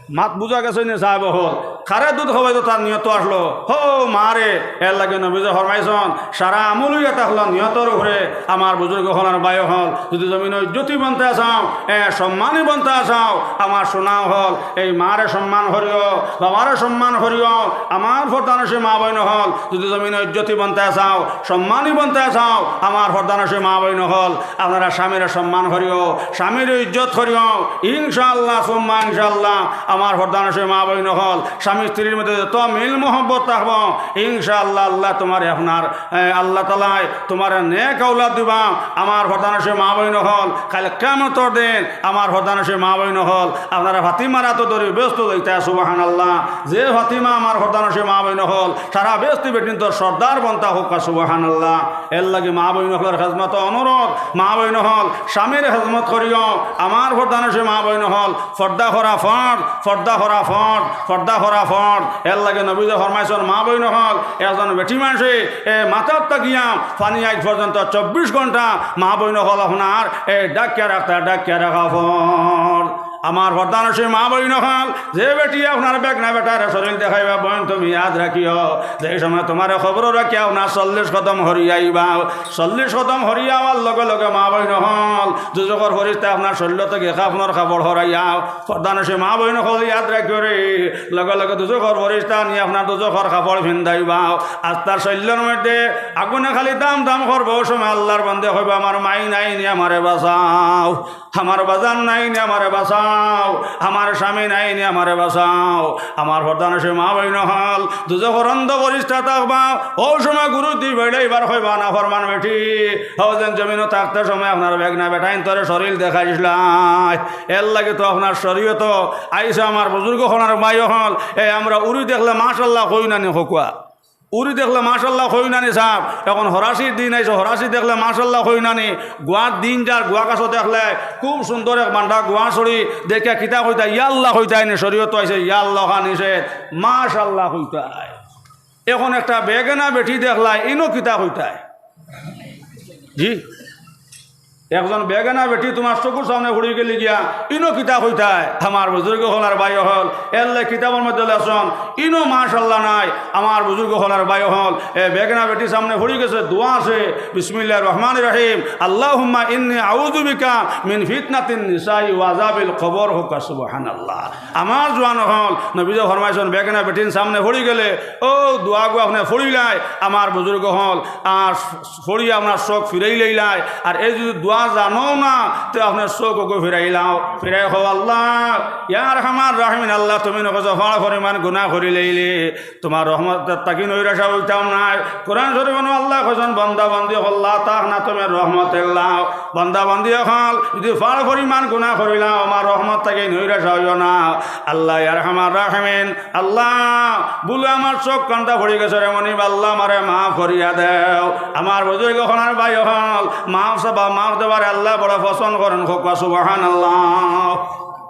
মাত বুজা গেছে নি ছাব অকল? কারে দুধ খাওয়াইতো তার নিয়ত আছলো, হউ মারে। এরলাগি নবীজিয়ে ফরমাইছন, সারা আমল অইয়া থাকলো নিয়তর উপরে। আমার বুজুর্গ অকল আর ভাই অকল, যুদি জমিনো ইজ্জতি বনতায় চাও, এ, সম্মানী বনতায় চাও, আমার সোনা অকল, এই মারে সম্মান করিও, বাবারে সম্মান করিও। আমার পর্দানশীন মা বইন অকল, যুদি জমিনো ইজ্জতি বনতায় চাও, সম্মানী বনতায় চাও, আমার পর্দানশীন মা বইন অকল, আপনারা স্বামীরে সম্মান করিও, স্বামীরে ইজ্জত করিও। ইনশাআল্লাহ সুম্মা ইনশাআল্লাহ, আমার পর্দানশীন মা বইন অকল, স্বামী স্ত্রীর মধ্যে যত মিল মহব্বত থাকবো, ইনশাআল্লাহ আল্লায় তুমারে আপনার, এ, আল্লাহ তাআলায় তুমারে নেক আওলাদ দিবা। আমার পর্দানশীন মা বইন অকল, কাইল কিয়ামতর দিন আমার পর্দানশীন মা বইন অকল, আপনারা ফাতিমার আতো ধরি বেহেস্তো যাইতা, সুবহানাল্লাহ। যে ফাতিমা আমার পর্দানশীন মা বইন অকল, সারা বেহেস্তি বেটিন্তর সর্দার বনতা, কউক্কা সুবহানাল্লাহ। এরলাগি মা বইন অকলর খেজমতো অনুরোধ, মা বইন অকল, স্বামীর খেজমত করিও, আমার পর্দানশীন মা বইন অকল, পর্দা করা ফরজ, পর্দা করা ফরজ, পর্দা করা ফরজ। এরলাগি নবীজিয়ে ফরমাইছন, মা বইন অকল, একজন বেটি মানষে, এ, মাথাত থাকিয়া পানি আইজ পর্যন্ত চব্বিশ ঘন্টা মা বইন অকল আপনার, এ, ঢাকিয়া রাখতা, ঢাকিয়া রাখা ফরজ। আমার পর্দানশীন মা বইন অকল, যে বেটি আপনার বেগনা বেটারে শরীল দেখাইবা, বইন তুমি ইয়াদ রাখিও, যে সময় তুমারে কবরো রাখিয়া আপনার চল্লিশ কদম হরিয়া আইবা, চল্লিশ কদম হরিয়া আওয়ার লগে লগে মা বইন অকল, দুজখর ফিরিস্তা আপনার শরীল থাকি কাফনর কাপড় হরাইয়া, পর্দানশীন মা বইন অকল ইয়াদ রাখিও রে, লগে লগে দুজখর ফিরিস্তা আনি আপনার দুজখর কাপড় ফিন্দাইবা। আস্তা শরীলর মধ্যে আগুনে খালি দাম দাম করবো, অউ সময় আল্লার বন্দে কইবা, "আমার মাই নাই নি, আমারে বাঁচাও।" আমার বাজান নাই নি, আমারে বাঁচাও। আমার স্বামী নাই নি, আমারে বাঁচাও। আমার পর্দানশীন মা বইন অকল, দুজখর অন্ধ ফিরিস্তা থাকবা। অউ সময় গুরুত্তি বেড়াইবার কইবা, "নাফরমান বেটি, হউ যেন জমিনো থাকতে সময় আপনার বেগনা বেটাইন্তরে শরীল দেখাইছলায়।" এরলাগি তো আপনার শরীয়তো আইছে, আমার বুজুর্গ অকল আর ভাই অকল। এ, আমরা উরি দেখলে মাশাআল্লাহ কই না নি, কউক্কা? উরি দেখলে মাশাআল্লাহ কই না নি ছাব। অখন হরাশির দিন আইছে, হরাশি দেখলে মাশাআল্লাহ কই না নি। গুয়ার দিন যার, গুয়া গাছো দেখলে খুব সুন্দর এক বান্ডা গুয়া ছড়ি দেখিয়া কিতা কইতা, "ইয়া আল্লাহ" কইতায় নি, শরীয়তো আইছে, "ইয়া আল্লাহ" খান নিষেধ, "মাশাআল্লাহ" কইতায়। অখন একটা বেগনা বেটি দেখলায়, ইনো কিতা কইতায়? জি? একজন বেগানা বেটি তুমার চকুর সামনে পড়ি গেলে গিয়া, ইনো কিতা কইতায়? আমার বুজুর্গ অকল আর ভাই অকল, এরলাগি কিতাবর মধ্যে লেখছইন, ইনো মাশাআল্লাহ নাই। আমার বুজুর্গ অকল আর ভাই অকল, এ বেগানা বেটির সামনে পড়ি গেছে, দোয়া আছে, বিসমিল্লাহির রহমানির রহিম, আল্লাহুম্মা ইন্নী আউযু বিকা মিন ফিতনাতিন নিসাই ওয়া আযাবিল কবর, কউক্কা সুবহানাল্লাহ। আমার জোয়ান অকল, নবীজি ফরমাইছইন, বেগানা বেটির সামনে পড়ি গেলে অউ দোয়াগু আপনে পড়িলাইন, আমার বুজুর্গ অকল, আর পড়িয়া আপনার চোখ ফিরাইলাইন। আর এই যদি দোয়া জানো না, তে আপনার চোখ অগু ফিরাইলাও, ফিরাই কও, আল্লাহ, ইয়া আরহামার রাহিমিন, আল্লাহ, তুমি নু কইছো ফাড় পরিমাণ গুনা করিলাইলে তুমার রহমত থাকি নৈরাশ অইতাম নায়। কোরআন শরীফো নু আল্লায় কইছইন, বান্দা বান্দি অকল, লা তাকনাতু মির রাহমাতিল্লাহ। বান্দা বান্দি অকল, যদি ফাড় পরিমাণ গুনা করিলাও, আমার রহমত থাকি নৈরাশ অইও না। আল্লাহ, ইয়া আরহামার রাহিমিন, আল্লাহ, ভুলে আমার চোখ কান্তা পড়ি গেছে রে মনিব, আল্লাহ, আমারে মাফ করিয়া দেও। আমার বুজুর্গ অকল আর ভাই অকল, মাফ চাইবা, মাফ দেওয়ারে আল্লায় বড় পছন্দ করইন, কউক্কা সুবহানাল্লাহ।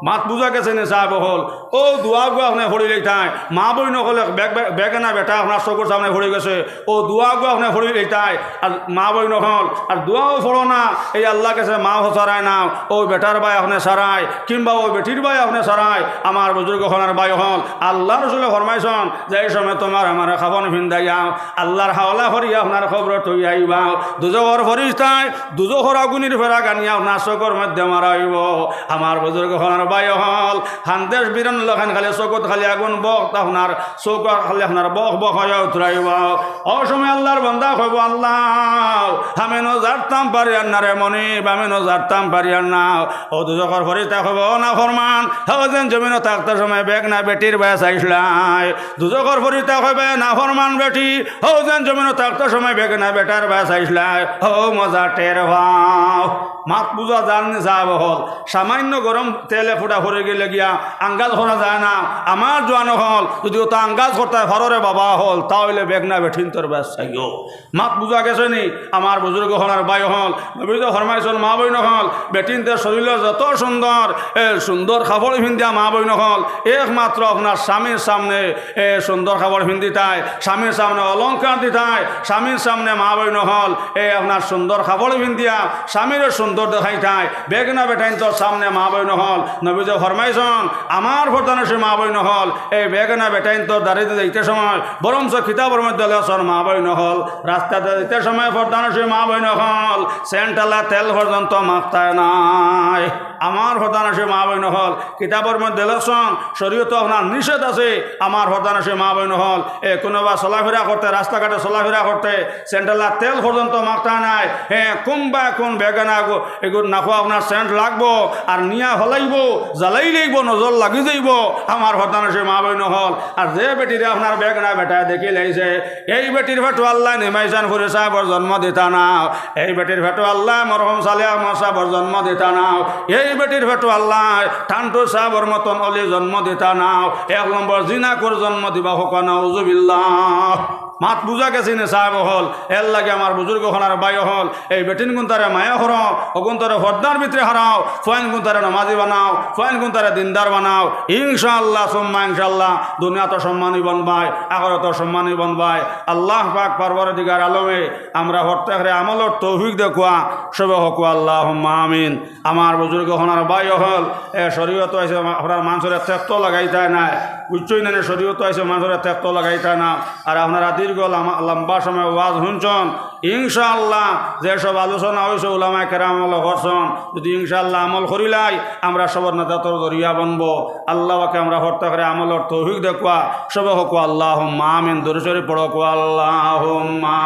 মাত বুজা গেছে নি সাব অকল? অউ দোয়াগু আপনে পড়িলাইতায়, মা বইন অকল, এক বেগ-, বেগ-, বেগানা বেটা আপনার চকুর সামনে পড়ি গেছে, অউ দোয়াগু আপনে পড়িলাইতায়, আর মা বইন অকল, আর দোয়াও পড়ো না, এই আল্লার গেছে মাফ চাইরায় না, অউ বেটার বায় আপনে চাইরায়, কিংবা অউ বেটির বায় আপনে চাইরায়, আমার বুজুর্গ অকল আর ভাই অকল, আল্লার রসুলে ফরমাইছইন, যেই সময় তুমার আমারে কাফন ফিন্দাইয়া, আল্লার হাওলা করিয়া আপনার কবরো থইয়া আইবা, দুজখর ফিরিস্তায় দুজখর আগুনর ফেরাক আনিয়া আপনার চকুর মধ্যে মারা অইবো। আমার বুজুর্গ অকল আর ভাই অকল, খান্দেশ বিরান লাখান খালি চকুত খালি আগুন বখতা আপনার চকুত খালি আপনার বখ বখ অইয়া উতরাইবো। অউ সময় আল্লার বান্দা কইবো, আল্লাহ, আমি নু জারতাম পারিয়ার না রে মনিব, আমি নু জারতাম পারিয়ার না। অউ দুজখর ফিরিস্তায় কইবো, ও নাফরমান, হউ যেন জমিনো থাকতে সময় বেগানা বেটির বায় চাইছলায়। দুজখর ফিরিস্তায় কইবো, নাফরমান বেটি, হউ যেন জমিনো থাকতে সময় বেগানা বেটার বায় চাইছলায়। অউ মজা টের পাও। মাত বুজা যার নি সাব অকল, সামান্য গরম তেলে ফুটা পড়ি গেলে গিয়া আঙ্গাজ করা যায় না। আমার জোয়ান অকল, যদি অতা আঙ্গাজ করতায় পারো রে বাবা অকল, তা অইলে বেগানা বেটিন্তর বায় চাইও। মাত বুজা গেছে নি? আমার বুজুর্গ অকল আর ভাই অকল, নবীজি ফরমাইছইন, মা বইন অকল, বেটিন্তর শরীলো যত সুন্দর, এ, সুন্দর কাপড় ফিন্দিয়া মা বইন অকল, একমাত্র আপনার স্বামীর সামনে, এ, সুন্দর কাপড় ফিন্দিতায়, স্বামীর সামনে অলংকার দিতায়, স্বামীর সামনে মা বইন অকল, এ, আপনার সুন্দর কাপড় ফিন্দিয়া স্বামীরে সুন্দর দেখাইতায়। বেগানা বেটাইন্তর সামনে মা বইন অকল, নবীজি ফরমাইছইন, আমার পর্দানশীন মা বইন অকল, এই বেগানা বেটাইন্তর দাড়িদি যাইতে সময়, বরঞ্চ কিতাবর মধ্যে লেখছইন মা বইন অকল, রাস্তাদি যাইতে সময় পর্দানশীন মা বইন অকল, সেন্টআলা তেল পর্যন্ত মাখতায় নায়। আমার পর্দানশীন মা বইন অকল, কিতাবর মধ্যে লেখছইন, শরীয়তো আপনার নিষেধ আছে। আমার পর্দানশীন মা বইন অকল, এ, কুনুবা চলাফিরা করতে, রাস্তাঘাটো চলাফিরা করতে, সেন্টআলা তেল পর্যন্ত মাখতায় নায়। হে, কুনবা কুন বেগানা গু-, এগুর নাকো আপনার সেন্ট লাগবো, আর নিয়া ফালাইবো, জ্বালাইলাইবো, নজর লাগি যাইবো। আমার পর্দানশীন মা বইন অকল, আর যে বেটিরে আপনার বেগানা বেটায় দেখিলাইছে, এই বেটির পেটো আল্লায় নিমাইজান ফুরি সাবর জন্ম দিতা নাও। এই বেটির পেটো আল্লায় মরহুম সালেহ আহমদ সাবর জন্ম দিতা নাও। এই বেটির পেটো আল্লায় টান্টু সাবর মতন অলি জন্ম দিতা নাও। এক নম্বর জিনাকুর জন্ম দিবা, কউক্কা নাউজুবিল্লাহ। মাত বুজা গেছে নি সাব অকল? এরলাগি আমার বুজুর্গ অকল আর ভাই অকল, এই বেটিন গুনতারে মায়া করো, অগুনতারে পর্দার ভিতরে হারাও, ফুয়াইন গুনতারে নমাজি বানাও, ফুয়াইন গুনতারে দিনদার বানাও। ইনশাআল্লাহ, সুম্মা ইনশাআল্লাহ, দুনিয়াত সম্মানী বনবায়, আখিরাত সম্মানী বনবায়। আল্লাহ পাক পরওয়ারদিগার আলমে আমরা প্রত্যেকরে আমলর তৌফিক দেউক্কা, সবে কউক্কা আল্লাহুম্মা আমিন। আমার বুজুর্গ অকল আর ভাই অকল, এ, শরীয়তো আইছে, আপনার মানষরে তেক্ত লাগাইতায় নায়, বুঝছইন নি? শরীয়তো আইছে, মানষরে তেক্ত লাগাইতায় না। আর আপনারা দীর্ঘ লামা-, লম্বা সময় ওয়াজ হুনছইন, ইনশাআল্লাহ, যে সব আলোচনা অইছে, উলামায়ে কেরাম আমল করছইন, যদি ইনশাআল্লাহ আমল করিলাই, আমরা সবর নাজাতর জরিয়া বনবো। আল্লাহ পাকে আমরা প্রত্যেকরে আমলর তৌফিক দেউক্কা, সবে কউক্কা আল্লাহুম্মা আমিন। দুরূদ শরীফ পড়ো, কউক্কা আল্লাহুম্মা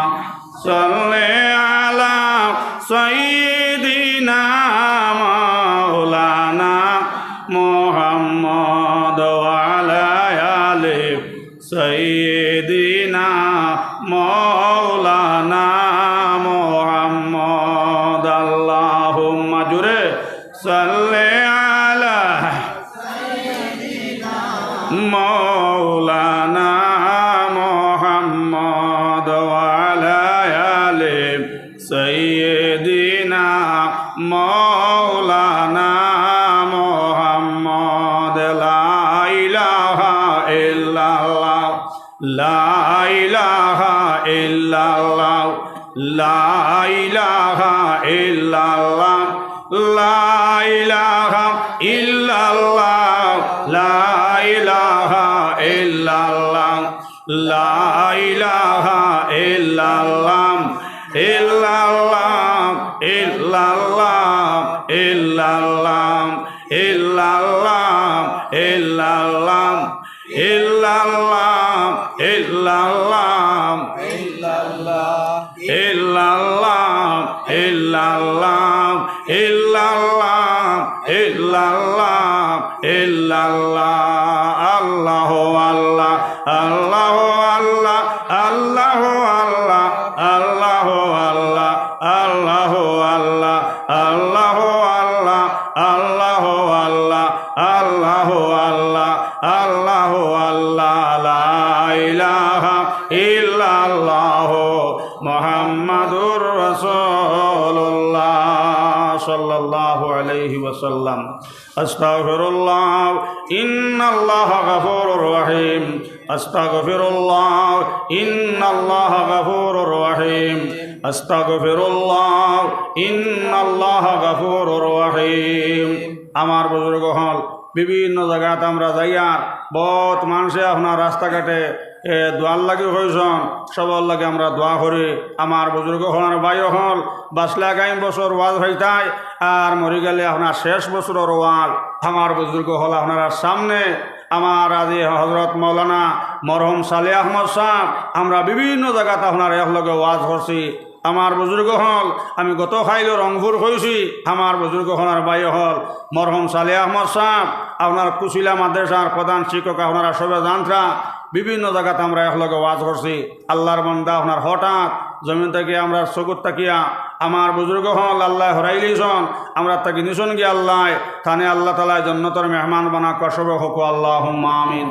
صل على سيدنا مولانا محمد وعلى آل سيدنا مولانا محمد. اللهم, জোরে, صل على مولانا محمد وعلى آل سيدنا مولانا محمد. لا إله إلا الله، لا إله إلا الله. لا إله إلا الله، لا إله إلا الله، لا إله إلا الله، لا إله إلا الله، إلا الله، إلا الله، إلا الله، إلا الله، إلا الله، إلا الله، إلا الله، إلا الله، إلا الله، إلا الله، إلا الله، إلا الله، إلا الله. الله الله، الله الله، الله الله، الله الله، الله الله، الله الله، الله الله، الله الله، الله الله، الله الله. لا إله إلا الله محمد رسول الله صلى الله عليه وسلم. أستغفر الله، إن الله غفور رحيم। أستغفر الله، إن الله غفور رحيم। أستغفر الله، إن الله غفور رحيم। আমার বুজুর্গ অকল, বিভিন্ন জাগাত আমরা যাইয়ার, বউত মানষে আপনার রাস্তাঘাটে এ, দোয়ার লাগি কইছন, সবর লাগি আমরা দোয়া করি। আমার বুজুর্গ অকল আর ভাই অকল, বাঁচলে আগামী বছর ওয়াজ অইতায়, আর মরি গেলে আপনার শেষ বছরর ওয়াজ। আমার বুজুর্গ অকল, আপনারার সামনে আমার আজি হজরত মৌলানা মরহুম সালেহ আহমদ সাহেব, আমরা বিভিন্ন জাগাত আপনার একলগে ওয়াজ করছি। আমার বুজুর্গ অকল, আমি গত কাইলও রংপুর কইছি, আমার বুজুর্গ অকল আর ভাই অকল, মরহুম সালেহ আহমদ সাহেব, আপনার কুশিলা মাদ্রাসার প্রধান শিক্ষক, আপনারা সবে জানতরা, বিভিন্ন জাগাত আমরা একলগে ওয়াজ করছি। আল্লাহর বান্দা আপনার হঠাৎ জমিন থাকি আমরার চকুত থাকিয়া আমার বুজুর্গ অকল আল্লায় হরাইলিছন, আমরার থাকি নিছন গিয়া আল্লায়, তানে আল্লাহ তাআলায় জন্নতর মেহমান বানাউক্কা, সবে কউক্কা আল্লাহুম্মা আমিন।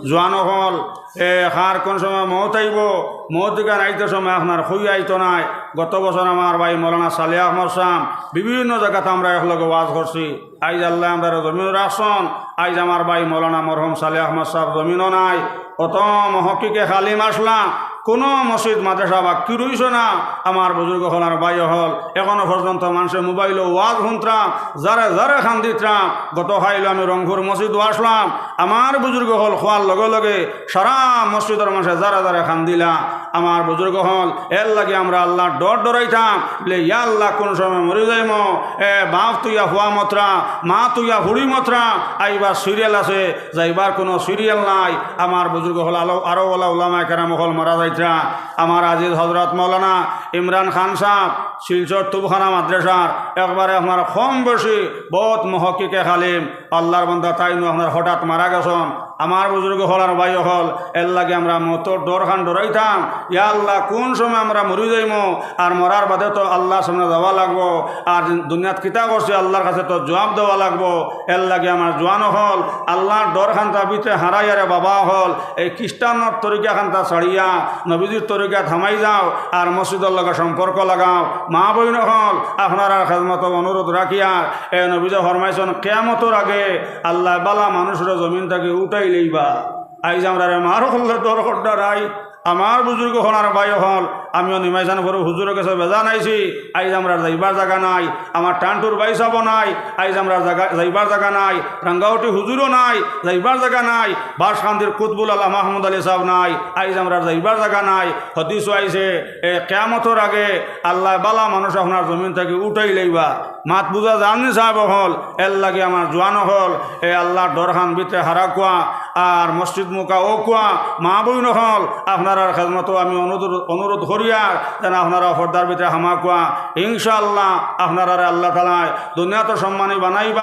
জোয়ান অকল, এ, কার কোন সময় মউত আইবো, মউত ইখান আইতে সময় আপনার কইয়া আইতো নায়। গত বছর আমার ভাই মৌলানা সালেহ আহমদ সাহেব বিভিন্ন জাগাত আমরা একলগে ওয়াজ করছি। আইজ আল্লায় আমরারে জমিনো রাখছন, আইজ আমার ভাই মৌলানা মরহুম সালেহ আহমদ সাহেব জমিনো নাই। অত মহক্কিকে কালিম আছলা, কুনু মসজিদ মাদ্রাসা বাক্কি রইছে না। আমার বুজুর্গ অকল আর ভাই অকল, এখনো পর্যন্ত মানষে মোবাইলো ওয়াজ হুনতরা, যারে যারে কান্দিতরা। গত কাইল আমি রংপুর মসজিদো আছলাম, আমার বুজুর্গ অকল কওয়ার লগে লগে সারা মসজিদর মানষে যারে যারে কান্দিলা। আমার বুজুর্গ অকল, এরলাগি আমরা আল্লাহর ডর ডরাইতাম, বলে, ইয়া আল্লাহ, কোন সময় মরি যাইমু, এ, বাপ থইয়া পুয়া মরতরা, মা থইয়া ফুড়ি মরতরা, আইবার সিরিয়াল আছে, যাইবার কুনু সিরিয়াল নাই। আমার বুজুর্গ অকল, আলো-, আরো অলা উলামায়ে কেরাম অকল মারা যাইতরা। আমার আজিজ হজরত মৌলানা ইমরান খান সাহেব, শিলচর তুবখানা মাদ্রাসার একবারে আপনার কম বেশি বউত মহক্কিকে কালিম, আল্লাহর বান্দা, তাইনও আপনার হঠাৎ মারা গেছন। আমার বুজুর্গ অকল আর ভাই অকল, এরলাগি আমরা মউতর ডরখান ডরাইতাম। ইয়া আল্লাহ, কোন সময় আমরা মরি যাইমু, আর মরার বাদে তো আল্লাহর সামনে যাওয়া লাগবো, আর দুনিয়াত কিতা করছি আল্লাহর কাছে তো জবাব দেওয়া লাগবো। এরলাগি আমার জোয়ান অকল, আল্লাহর ডরখানতা ভিতরে হারাইয়ারে বাবা অকল, এই খ্রিস্টানর তরিকাখানতা ছাড়িয়া নবীজির তরিকাত হামাই যাও, আর মসজিদর লগে সম্পর্ক লাগাও। মা বইন অকল, আপনারার খেদমতো অনুরোধ রাখিয়ার, এ নবীজি ফরমাইছন, কিয়ামতর আগে আল্লায় বালা মানুষরে জমিন থাকি উঠাইলাইবা। আইজ আমরারে মার অকলর ডর কররা রে। আমার বুজুর্গ অকল আর ভাই অকল, আমিও নিমাইছান পরে হুজুরর গেছে বেজান আইছি, আইজ আমরার যাইবার জাগা নাই, আমার টান্টুর ভাইসাবও নাই, আইজ আমরার জাগা, যাইবার জাগা নাই, রাঙ্গাউটি হুজুরও নাই, যাইবার জাগা নাই, বাঁশকান্দির কুতবুল আলা মাহমুদ আলী সাহেব নাই, আইজ আমরার যাইবার জাগা নাই। হাদিসও আইছে, এ, কিয়ামতর আগে আল্লায় বালা মানুষ আপনার জমিন থাকি উঠাইলাইবা। মাত বুজা যারনি সাব অকল, এরলাগি আমার জোয়ান অকল, এ আল্লাহর ডরখান ভিতরে হারাউক্কা, আর মসজিদ মুখা অউক্কা, মা বইন অকল, আপনারার খেদমতো আমি অনুরোধ, অনুরোধ করিয়ার যেন আপনারা পর্দার ভিতরে হামাউক্কা। ইনশাআল্লাহ আপনারারে আল্লাহ তাআলায় দুনিয়াত সম্মানী বানাইবা।